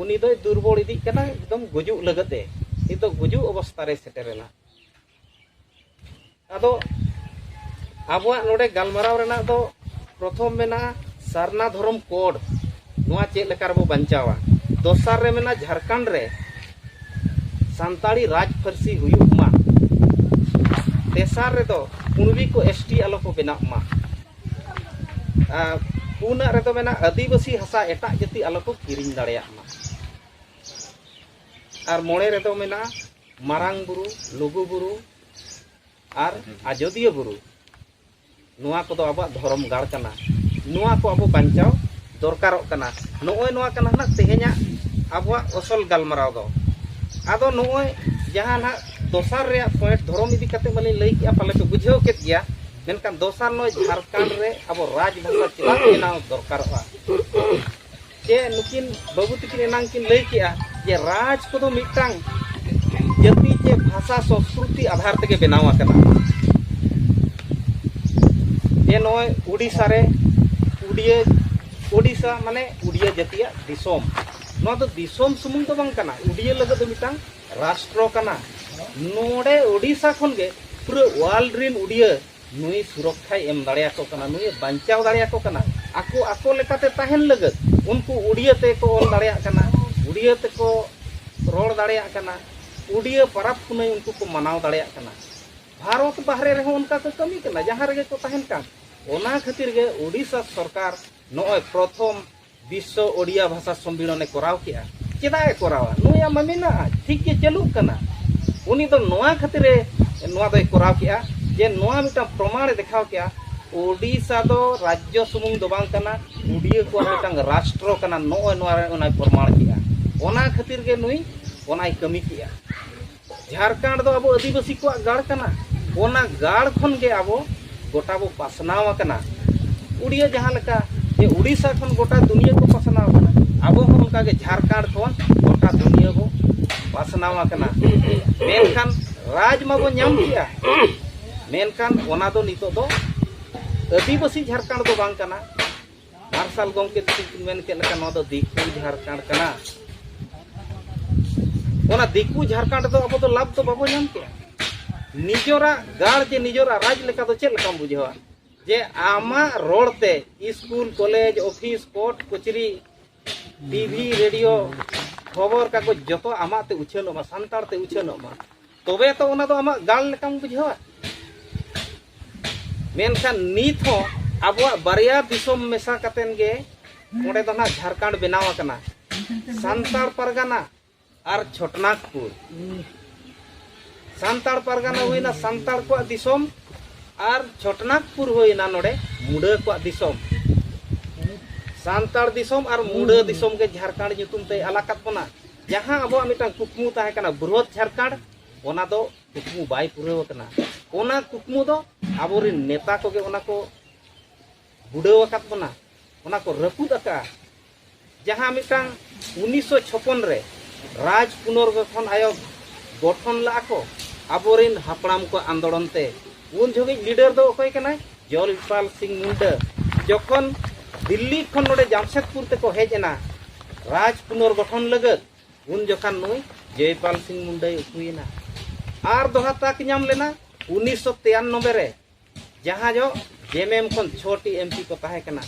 ᱩᱱᱤ ᱫᱚᱭ ᱫᱩᱨᱵᱚᱞ ᱤᱫᱤᱜ ᱠᱟᱱᱟ, ᱮᱠᱫᱚᱢ ᱜᱩᱡᱩᱜ ᱞᱟᱹᱜᱤᱫ ᱮ, ᱱᱤᱛᱚᱜ ᱜᱩᱡᱩᱜ ᱚᱵᱚᱥᱛᱟ ᱨᱮ ᱥᱮᱴᱮᱨᱮᱱᱟ᱾ ᱟᱫᱚ ᱟᱵᱚᱣᱟᱜ ᱱᱚᱰᱮ ᱜᱟᱞᱢᱟᱨᱟᱣ ᱨᱮᱱᱟᱜ ᱫᱚ ᱯᱨᱚᱛᱷᱚᱢ ᱢᱮᱱᱟᱜᱼᱟ ᱥᱟᱨᱱᱟ ᱫᱷᱚᱨᱚᱢ ᱠᱳᱰ, ᱱᱚᱣᱟ ᱪᱮᱫ ᱞᱮᱠᱟ ᱨᱮᱵᱚ ᱵᱟᱧᱪᱟᱣᱟ᱾ ᱫᱚᱥᱟᱨ ᱨᱮ ᱢᱮᱱᱟᱜᱼᱟ ᱡᱷᱟᱲᱠᱷᱚᱸᱰ ᱨᱮ ᱥᱟᱱᱛᱟᱲᱤ ᱨᱟᱡᱽ ᱯᱟᱹᱨᱥᱤ ᱦᱩᱭᱩᱜ ᱢᱟ᱾ ᱛᱮᱥᱟᱨ ᱨᱮᱫᱚ ᱠᱩᱬᱵᱤ ᱠᱚ ᱮᱥ ᱴᱤ ᱟᱞᱚ ᱠᱚ ᱵᱮᱱᱟᱜ ᱢᱟ᱾ ᱟᱨ ᱯᱩᱱᱟᱜ ᱨᱮᱫᱚ ᱢᱮᱱᱟᱜᱼᱟ ᱟᱹᱫᱤᱵᱟᱹᱥᱤ ᱦᱟᱥᱟ ᱮᱴᱟᱜ ᱡᱟᱹᱛᱤ ᱟᱞᱚ ᱠᱚ ᱠᱤᱨᱤᱧ ᱫᱟᱲᱮᱭᱟᱜ ᱢᱟ᱾ ᱟᱨ ᱢᱚᱬᱮ ᱨᱮᱫᱚ ᱢᱮᱱᱟᱜᱼᱟ ᱢᱟᱨᱟᱝ ᱵᱩᱨᱩ, ᱞᱩᱜᱩ ᱵᱩᱨᱩ ᱟᱨ ᱟᱡᱚᱫᱤᱭᱟᱹ ᱵᱩᱨᱩ᱾ ᱱᱚᱣᱟ ᱠᱚᱫᱚ ᱟᱵᱚᱣᱟᱜ ᱫᱷᱚᱨᱚᱢ ᱜᱟᱲ ᱠᱟᱱᱟ᱾ ᱱᱚᱣᱟ ᱠᱚ ᱟᱵᱚ ᱵᱟᱧᱪᱟᱣ ᱫᱚᱨᱠᱟᱨᱚᱜ ᱠᱟᱱᱟ᱾ ᱱᱚᱜᱼᱚᱭ ᱱᱚᱣᱟ ᱠᱟᱱᱟ ᱱᱟᱜ ᱛᱮᱦᱮᱧᱟᱜ ᱟᱵᱚᱣᱟᱜ ᱟᱥᱚᱞ ᱜᱟᱞᱢᱟᱨᱟᱣ ᱫᱚ᱾ ᱟᱫᱚ ᱱᱚᱜᱼᱚᱭ ᱡᱟᱦᱟᱸ ᱱᱟᱜ ᱫᱚᱥᱟᱨ ᱨᱮᱭᱟᱜ ᱯᱚᱭᱮᱱᱴ ᱫᱷᱚᱨᱚᱢ ᱤᱫᱤ ᱠᱟᱛᱮ ᱢᱟᱞᱤᱧ ᱞᱟᱹᱭ ᱠᱮᱜᱼᱟ, ᱯᱟᱞᱮ ᱯᱮ ᱵᱩᱡᱷᱟᱹᱣ ᱠᱮᱫ ᱜᱮᱭᱟ᱾ ᱢᱮᱱᱠᱷᱟᱱ ᱫᱚᱥᱟᱨ ᱱᱚᱜᱼᱚᱭ ᱡᱷᱟᱲᱠᱷᱚᱸᱰ ᱨᱮ ᱟᱵᱚ ᱨᱟᱡᱽ ᱵᱷᱟᱥᱟ ᱪᱮᱫᱟᱜ ᱵᱮᱱᱟᱣ ᱫᱚᱨᱠᱟᱨᱚᱜᱼᱟ? ᱪᱮ ᱱᱩᱠᱤᱱ ᱵᱟᱹᱵᱩ ᱛᱟᱹᱠᱤᱱ ᱮᱱᱟᱝ ᱠᱤᱱ ᱞᱟᱹᱭ ᱠᱮᱜᱼᱟ ᱡᱮ ᱨᱟᱡᱽ ᱠᱚᱫᱚ ᱢᱤᱫᱴᱟᱝ ᱡᱟᱹᱛᱤ ᱪᱮ ᱵᱷᱟᱥᱟ ᱥᱚᱸᱥᱠᱨᱤᱛᱤ ᱟᱫᱷᱟᱨ ᱛᱮᱜᱮ ᱵᱮᱱᱟᱣ ᱟᱠᱟᱱᱟ᱾ ᱡᱮ ᱱᱚᱜᱼᱚᱭ ᱩᱰᱤᱥᱟ ᱨᱮ ᱩᱰᱤᱭᱟᱹ, ᱩᱰᱤᱥᱟ ᱢᱟᱱᱮ ᱩᱰᱤᱭᱟᱹ ᱡᱟᱹᱛᱤᱭᱟᱜ ᱫᱤᱥᱚᱢ᱾ ᱱᱚᱣᱟ ᱫᱚ ᱫᱤᱥᱚᱢ ᱥᱩᱢᱩᱝ ᱫᱚ ᱵᱟᱝ ᱠᱟᱱᱟ, ᱩᱰᱤᱭᱟᱹ ᱞᱟᱹᱜᱤᱫ ᱫᱚ ᱢᱤᱫᱴᱟᱝ ᱨᱟᱥᱴᱨᱚ ᱠᱟᱱᱟ᱾ ᱱᱚᱰᱮ ᱩᱰᱤᱥᱟ ᱠᱷᱚᱱ ᱜᱮ ᱯᱩᱨᱟᱹ ᱣᱟᱨᱞᱰ ᱨᱤᱱ ᱩᱰᱤᱭᱟᱹ ᱱᱩᱭ ᱥᱩᱨᱚᱠᱠᱷᱟᱭ ᱮᱢ ᱫᱟᱲᱮᱭᱟᱠᱚ ᱠᱟᱱᱟ, ᱱᱩᱭᱮ ᱵᱟᱧᱪᱟᱣ ᱫᱟᱲᱮᱭᱟᱠᱚ ᱠᱟᱱᱟ᱾ ᱟᱠᱚ ᱟᱠᱚ ᱞᱮᱠᱟᱛᱮ ᱛᱟᱦᱮᱱ ᱞᱟᱹᱜᱤᱫ ᱩᱱᱠᱩ ᱩᱰᱤᱭᱟᱹ ᱛᱮᱠᱚ ᱚᱞ ᱫᱟᱲᱮᱭᱟᱜ ᱠᱟᱱᱟ, ᱩᱰᱤᱭᱟᱹ ᱛᱮᱠᱚ ᱨᱚᱲ ᱫᱟᱲᱮᱭᱟᱜ ᱠᱟᱱᱟ, ᱩᱰᱤᱭᱟᱹ ᱯᱟᱨᱟᱵᱽ ᱯᱩᱱᱟᱹᱭ ᱩᱱᱠᱩ ᱠᱚ ᱢᱟᱱᱟᱣ ᱫᱟᱲᱮᱭᱟᱜ ᱠᱟᱱᱟ᱾ ᱵᱷᱟᱨᱚᱛ ᱵᱟᱦᱨᱮ ᱨᱮᱦᱚᱸ ᱚᱱᱠᱟ ᱠᱚ ᱠᱟᱹᱢᱤ ᱠᱟᱱᱟ, ᱡᱟᱦᱟᱸ ᱨᱮᱜᱮ ᱠᱚ ᱛᱟᱦᱮᱱ ᱠᱟᱱ᱾ ᱚᱱᱟ ᱠᱷᱟᱹᱛᱤᱨ ᱜᱮ ᱩᱰᱤᱥᱟ ᱥᱚᱨᱠᱟᱨ ᱱᱚᱜᱼᱚᱭ ᱯᱨᱚᱛᱷᱚᱢ ᱵᱤᱥᱥᱚ ᱳᱰᱤᱭᱟ ᱵᱷᱟᱥᱟ ᱥᱚᱢᱢᱤᱞᱚᱱᱮ ᱠᱚᱨᱟᱣ ᱠᱮᱜᱼᱟ᱾ ᱪᱮᱫᱟᱜ ᱮ ᱠᱚᱨᱟᱣᱟ? ᱱᱩᱭᱟᱜ ᱢᱟ ᱢᱮᱱᱟᱜᱼᱟ, ᱴᱷᱤᱠ ᱜᱮ ᱪᱟᱹᱞᱩᱜ ᱠᱟᱱᱟ᱾ ᱩᱱᱤ ᱫᱚ ᱱᱚᱣᱟ ᱠᱷᱟᱹᱛᱤᱨ ᱮ, ᱱᱚᱣᱟ ᱫᱚᱭ ᱠᱚᱨᱟᱣ ᱠᱮᱜᱼᱟ ᱡᱮ ᱱᱚᱣᱟ ᱢᱤᱫᱴᱟᱝ ᱯᱨᱚᱢᱟᱬ ᱮ ᱫᱮᱠᱷᱟᱣ ᱠᱮᱜᱼᱟ, ᱳᱰᱤᱥᱟ ᱫᱚ ᱨᱟᱡᱽᱡᱚ ᱥᱩᱢᱩᱝ ᱫᱚ ᱵᱟᱝ ᱠᱟᱱᱟ, ᱩᱰᱤᱭᱟᱹ ᱠᱚᱣᱟᱜ ᱢᱤᱫᱴᱟᱝ ᱨᱟᱥᱴᱨᱚ ᱠᱟᱱᱟ᱾ ᱱᱚᱜᱼᱚᱭ ᱱᱚᱣᱟ ᱨᱮ ᱚᱱᱟᱭ ᱯᱨᱚᱢᱟᱬ ᱠᱮᱜᱼᱟ᱾ ᱚᱱᱟ ᱠᱷᱟᱹᱛᱤᱨ ᱜᱮ ᱱᱩᱭ ᱚᱱᱟᱭ ᱠᱟᱹᱢᱤ ᱠᱮᱜᱼᱟ᱾ ᱡᱷᱟᱲᱠᱷᱚᱸᱰ ᱫᱚ ᱟᱵᱚ ᱟᱹᱫᱤᱵᱟᱹᱥᱤ ᱠᱚᱣᱟᱜ ᱜᱟᱲ ᱠᱟᱱᱟ᱾ ᱚᱱᱟ ᱜᱟᱲ ᱠᱷᱚᱱ ᱜᱮ ᱟᱵᱚ ᱜᱚᱴᱟ ᱵᱚ ᱯᱟᱥᱱᱟᱣ ᱟᱠᱟᱱᱟ᱾ ᱩᱰᱤᱭᱟᱹ ᱡᱟᱦᱟᱸ ᱞᱮᱠᱟ ᱡᱮ ᱩᱰᱤᱥᱟ ᱠᱷᱚᱱ ᱜᱚᱴᱟ ᱫᱩᱱᱤᱭᱟᱹ ᱠᱚ ᱯᱟᱥᱱᱟᱣ ᱟᱠᱟᱱᱟ, ᱟᱵᱚ ᱦᱚᱸ ᱚᱱᱠᱟ ᱜᱮ ᱡᱷᱟᱲᱠᱷᱚᱸᱰ ᱠᱷᱚᱱ ᱜᱚᱴᱟ ᱫᱩᱱᱤᱭᱟᱹ ᱵᱚ ᱯᱟᱥᱱᱟᱣ ᱟᱠᱟᱱᱟ᱾ ᱢᱮᱱᱠᱷᱟᱱ ᱨᱟᱡᱽ ᱢᱟᱵᱚ ᱧᱟᱢ ᱠᱮᱜᱼᱟ, ᱢᱮᱱᱠᱷᱟᱱ ᱚᱱᱟ ᱫᱚ ᱱᱤᱛᱚᱜ ᱫᱚ ᱟᱹᱫᱤᱵᱟᱹᱥᱤ ᱡᱷᱟᱲᱠᱷᱚᱸᱰ ᱫᱚ ᱵᱟᱝ ᱠᱟᱱᱟ᱾ ᱢᱟᱨᱥᱟᱞ ᱜᱚᱢᱠᱮ ᱛᱟᱹᱠᱤᱱ ᱠᱤᱱ ᱢᱮᱱ ᱠᱮᱫ ᱞᱮᱠᱟ, ᱱᱚᱣᱟ ᱫᱚ ᱫᱤᱠᱩ ᱡᱷᱟᱲᱠᱷᱚᱸᱰ ᱠᱟᱱᱟ᱾ ᱚᱱᱟ ᱫᱤᱠᱩ ᱡᱷᱟᱲᱠᱷᱚᱸᱰ ᱫᱚ ᱟᱵᱚ ᱫᱚ ᱞᱟᱵᱷ ᱫᱚ ᱵᱟᱵᱚ ᱧᱟᱢ ᱠᱮᱜᱼᱟ᱾ ᱱᱤᱡᱚᱨᱟᱜ ᱜᱟᱲ ᱡᱮ ᱱᱤᱡᱚᱨᱟᱜ ᱨᱟᱡᱽ ᱞᱮᱠᱟ ᱫᱚ ᱪᱮᱫ ᱞᱮᱠᱟᱢ ᱵᱩᱡᱷᱟᱹᱣᱟ? ᱡᱮ ᱟᱢᱟᱜ ᱨᱚᱲ ᱛᱮ ᱤᱥᱠᱩᱞ, ᱠᱚᱞᱮᱡᱽ, ᱚᱯᱷᱤᱥ, ᱠᱳᱨᱴ, ᱠᱚᱪᱟᱹᱨᱤ, ᱴᱤᱵᱷᱤ, ᱨᱮᱰᱤᱭᱳ, ᱠᱷᱚᱵᱚᱨ ᱠᱟᱜᱚᱡᱽ ᱡᱚᱛᱚ ᱟᱢᱟᱜ ᱛᱮ ᱩᱪᱷᱟᱹᱱᱚᱜ ᱢᱟ, ᱥᱟᱱᱛᱟᱲ ᱛᱮ ᱩᱪᱷᱟᱹᱱᱚᱜ ᱢᱟ, ᱛᱚᱵᱮ ᱛᱚ ᱚᱱᱟ ᱫᱚ ᱟᱢᱟᱜ ᱜᱟᱲ ᱞᱮᱠᱟᱢ ᱵᱩᱡᱷᱟᱹᱣᱟ᱾ ᱢᱮᱱᱠᱷᱟᱱ ᱱᱤᱛ ᱦᱚᱸ ᱟᱵᱚᱣᱟᱜ ᱵᱟᱨᱭᱟ ᱫᱤᱥᱚᱢ ᱢᱮᱥᱟ ᱠᱟᱛᱮᱱ ᱜᱮ ᱚᱸᱰᱮ ᱫᱚ ᱱᱟᱜ ᱡᱷᱟᱲᱠᱷᱚᱸᱰ ᱵᱮᱱᱟᱣ ᱟᱠᱟᱱᱟ, ᱥᱟᱱᱛᱟᱲ ᱯᱟᱨᱜᱟᱱᱟ ᱟᱨ ᱪᱷᱚᱴᱱᱟᱜᱽᱯᱩᱨ᱾ ᱥᱟᱱᱛᱟᱲ ᱯᱟᱨᱜᱟᱱᱟ ᱦᱩᱭᱱᱟ ᱥᱟᱱᱛᱟᱲ ᱠᱚᱣᱟᱜ ᱫᱤᱥᱚᱢ, ᱟᱨ ᱪᱷᱚᱴᱱᱟᱜᱽᱯᱩᱨ ᱦᱩᱭᱱᱟ ᱱᱚᱰᱮ ᱢᱩᱰᱟᱹ ᱠᱚᱣᱟᱜ ᱫᱤᱥᱚᱢ᱾ ᱥᱟᱱᱛᱟᱲ ᱫᱤᱥᱚᱢ ᱟᱨ ᱢᱩᱰᱟᱹ ᱫᱤᱥᱚᱢ ᱜᱮ ᱡᱷᱟᱲᱠᱷᱚᱸᱰ ᱧᱩᱛᱩᱢ ᱛᱮ ᱟᱞᱟᱠᱟᱫ ᱵᱚᱱᱟ᱾ ᱡᱟᱦᱟᱸ ᱟᱵᱚᱣᱟᱜ ᱢᱤᱫᱴᱟᱝ ᱠᱩᱠᱢᱩ ᱛᱟᱦᱮᱸ ᱠᱟᱱᱟ ᱵᱨᱚᱦᱚᱫ ᱡᱷᱟᱲᱠᱷᱚᱸᱰ, ᱚᱱᱟ ᱫᱚ ᱠᱩᱠᱢᱩ ᱵᱟᱭ ᱯᱩᱨᱟᱹᱣ ᱟᱠᱟᱱᱟ᱾ ᱚᱱᱟ ᱠᱩᱠᱢᱩ ᱫᱚ ᱟᱵᱚᱨᱮᱱ ᱱᱮᱛᱟ ᱠᱚᱜᱮ ᱚᱱᱟ ᱠᱚ ᱵᱩᱰᱟᱹᱣ ᱟᱠᱟᱫ ᱵᱚᱱᱟ, ᱚᱱᱟ ᱠᱚ ᱨᱟᱹᱯᱩᱫ ᱟᱠᱟᱫᱼᱟ᱾ ᱡᱟᱦᱟᱸ ᱢᱤᱫᱴᱟᱝ ᱩᱱᱤᱥᱥᱚ ᱪᱷᱚᱯᱚᱱ ᱨᱮ ᱨᱟᱡᱽ ᱯᱩᱱᱚᱨᱜᱚᱴᱷᱚᱱ ᱟᱭᱳᱜᱽ ᱜᱚᱴᱷᱚᱱ ᱞᱟᱜᱼᱟ ᱠᱚ ᱟᱵᱚᱨᱮᱱ ᱦᱟᱯᱲᱟᱢ ᱠᱚ ᱟᱱᱫᱳᱲᱚᱱ ᱛᱮ, ᱩᱱ ᱡᱚᱦᱚᱜ ᱞᱤᱰᱟᱨ ᱫᱚ ᱚᱠᱚᱭ ᱠᱟᱱᱟᱭ? ᱡᱚᱭᱯᱟᱞ ᱥᱤᱝ ᱢᱩᱱᱰᱟᱹ᱾ ᱡᱚᱠᱷᱚᱱ ᱫᱤᱞᱞᱤ ᱠᱷᱚᱱ ᱱᱚᱰᱮ ᱡᱟᱢᱥᱮᱫᱽᱯᱩᱨ ᱛᱮᱠᱚ ᱦᱮᱡ ᱮᱱᱟ ᱨᱟᱡᱽ ᱯᱩᱱᱚᱨᱜᱚᱴᱷᱚᱱ ᱞᱟᱹᱜᱤᱫ, ᱩᱱ ᱡᱚᱠᱷᱟᱱ ᱱᱩᱭ ᱡᱚᱭᱯᱟᱞ ᱥᱤᱝ ᱢᱩᱱᱰᱟᱹᱭ ᱩᱠᱩᱭᱮᱱᱟ᱾ ᱟᱨ ᱫᱚᱦᱲᱟ ᱛᱟᱠ ᱧᱟᱢ ᱞᱮᱱᱟ ᱩᱱᱤᱥᱥᱚ ᱛᱤᱨᱟᱱᱚᱵᱵᱳᱭ ᱨᱮ, ᱡᱟᱦᱟᱸ ᱡᱚᱦᱚᱜ ᱡᱮᱢᱮᱢ ᱠᱷᱚᱱ ᱪᱷᱚᱴᱤ ᱮᱢᱯᱤ ᱠᱚ ᱛᱟᱦᱮᱸ ᱠᱟᱱᱟ,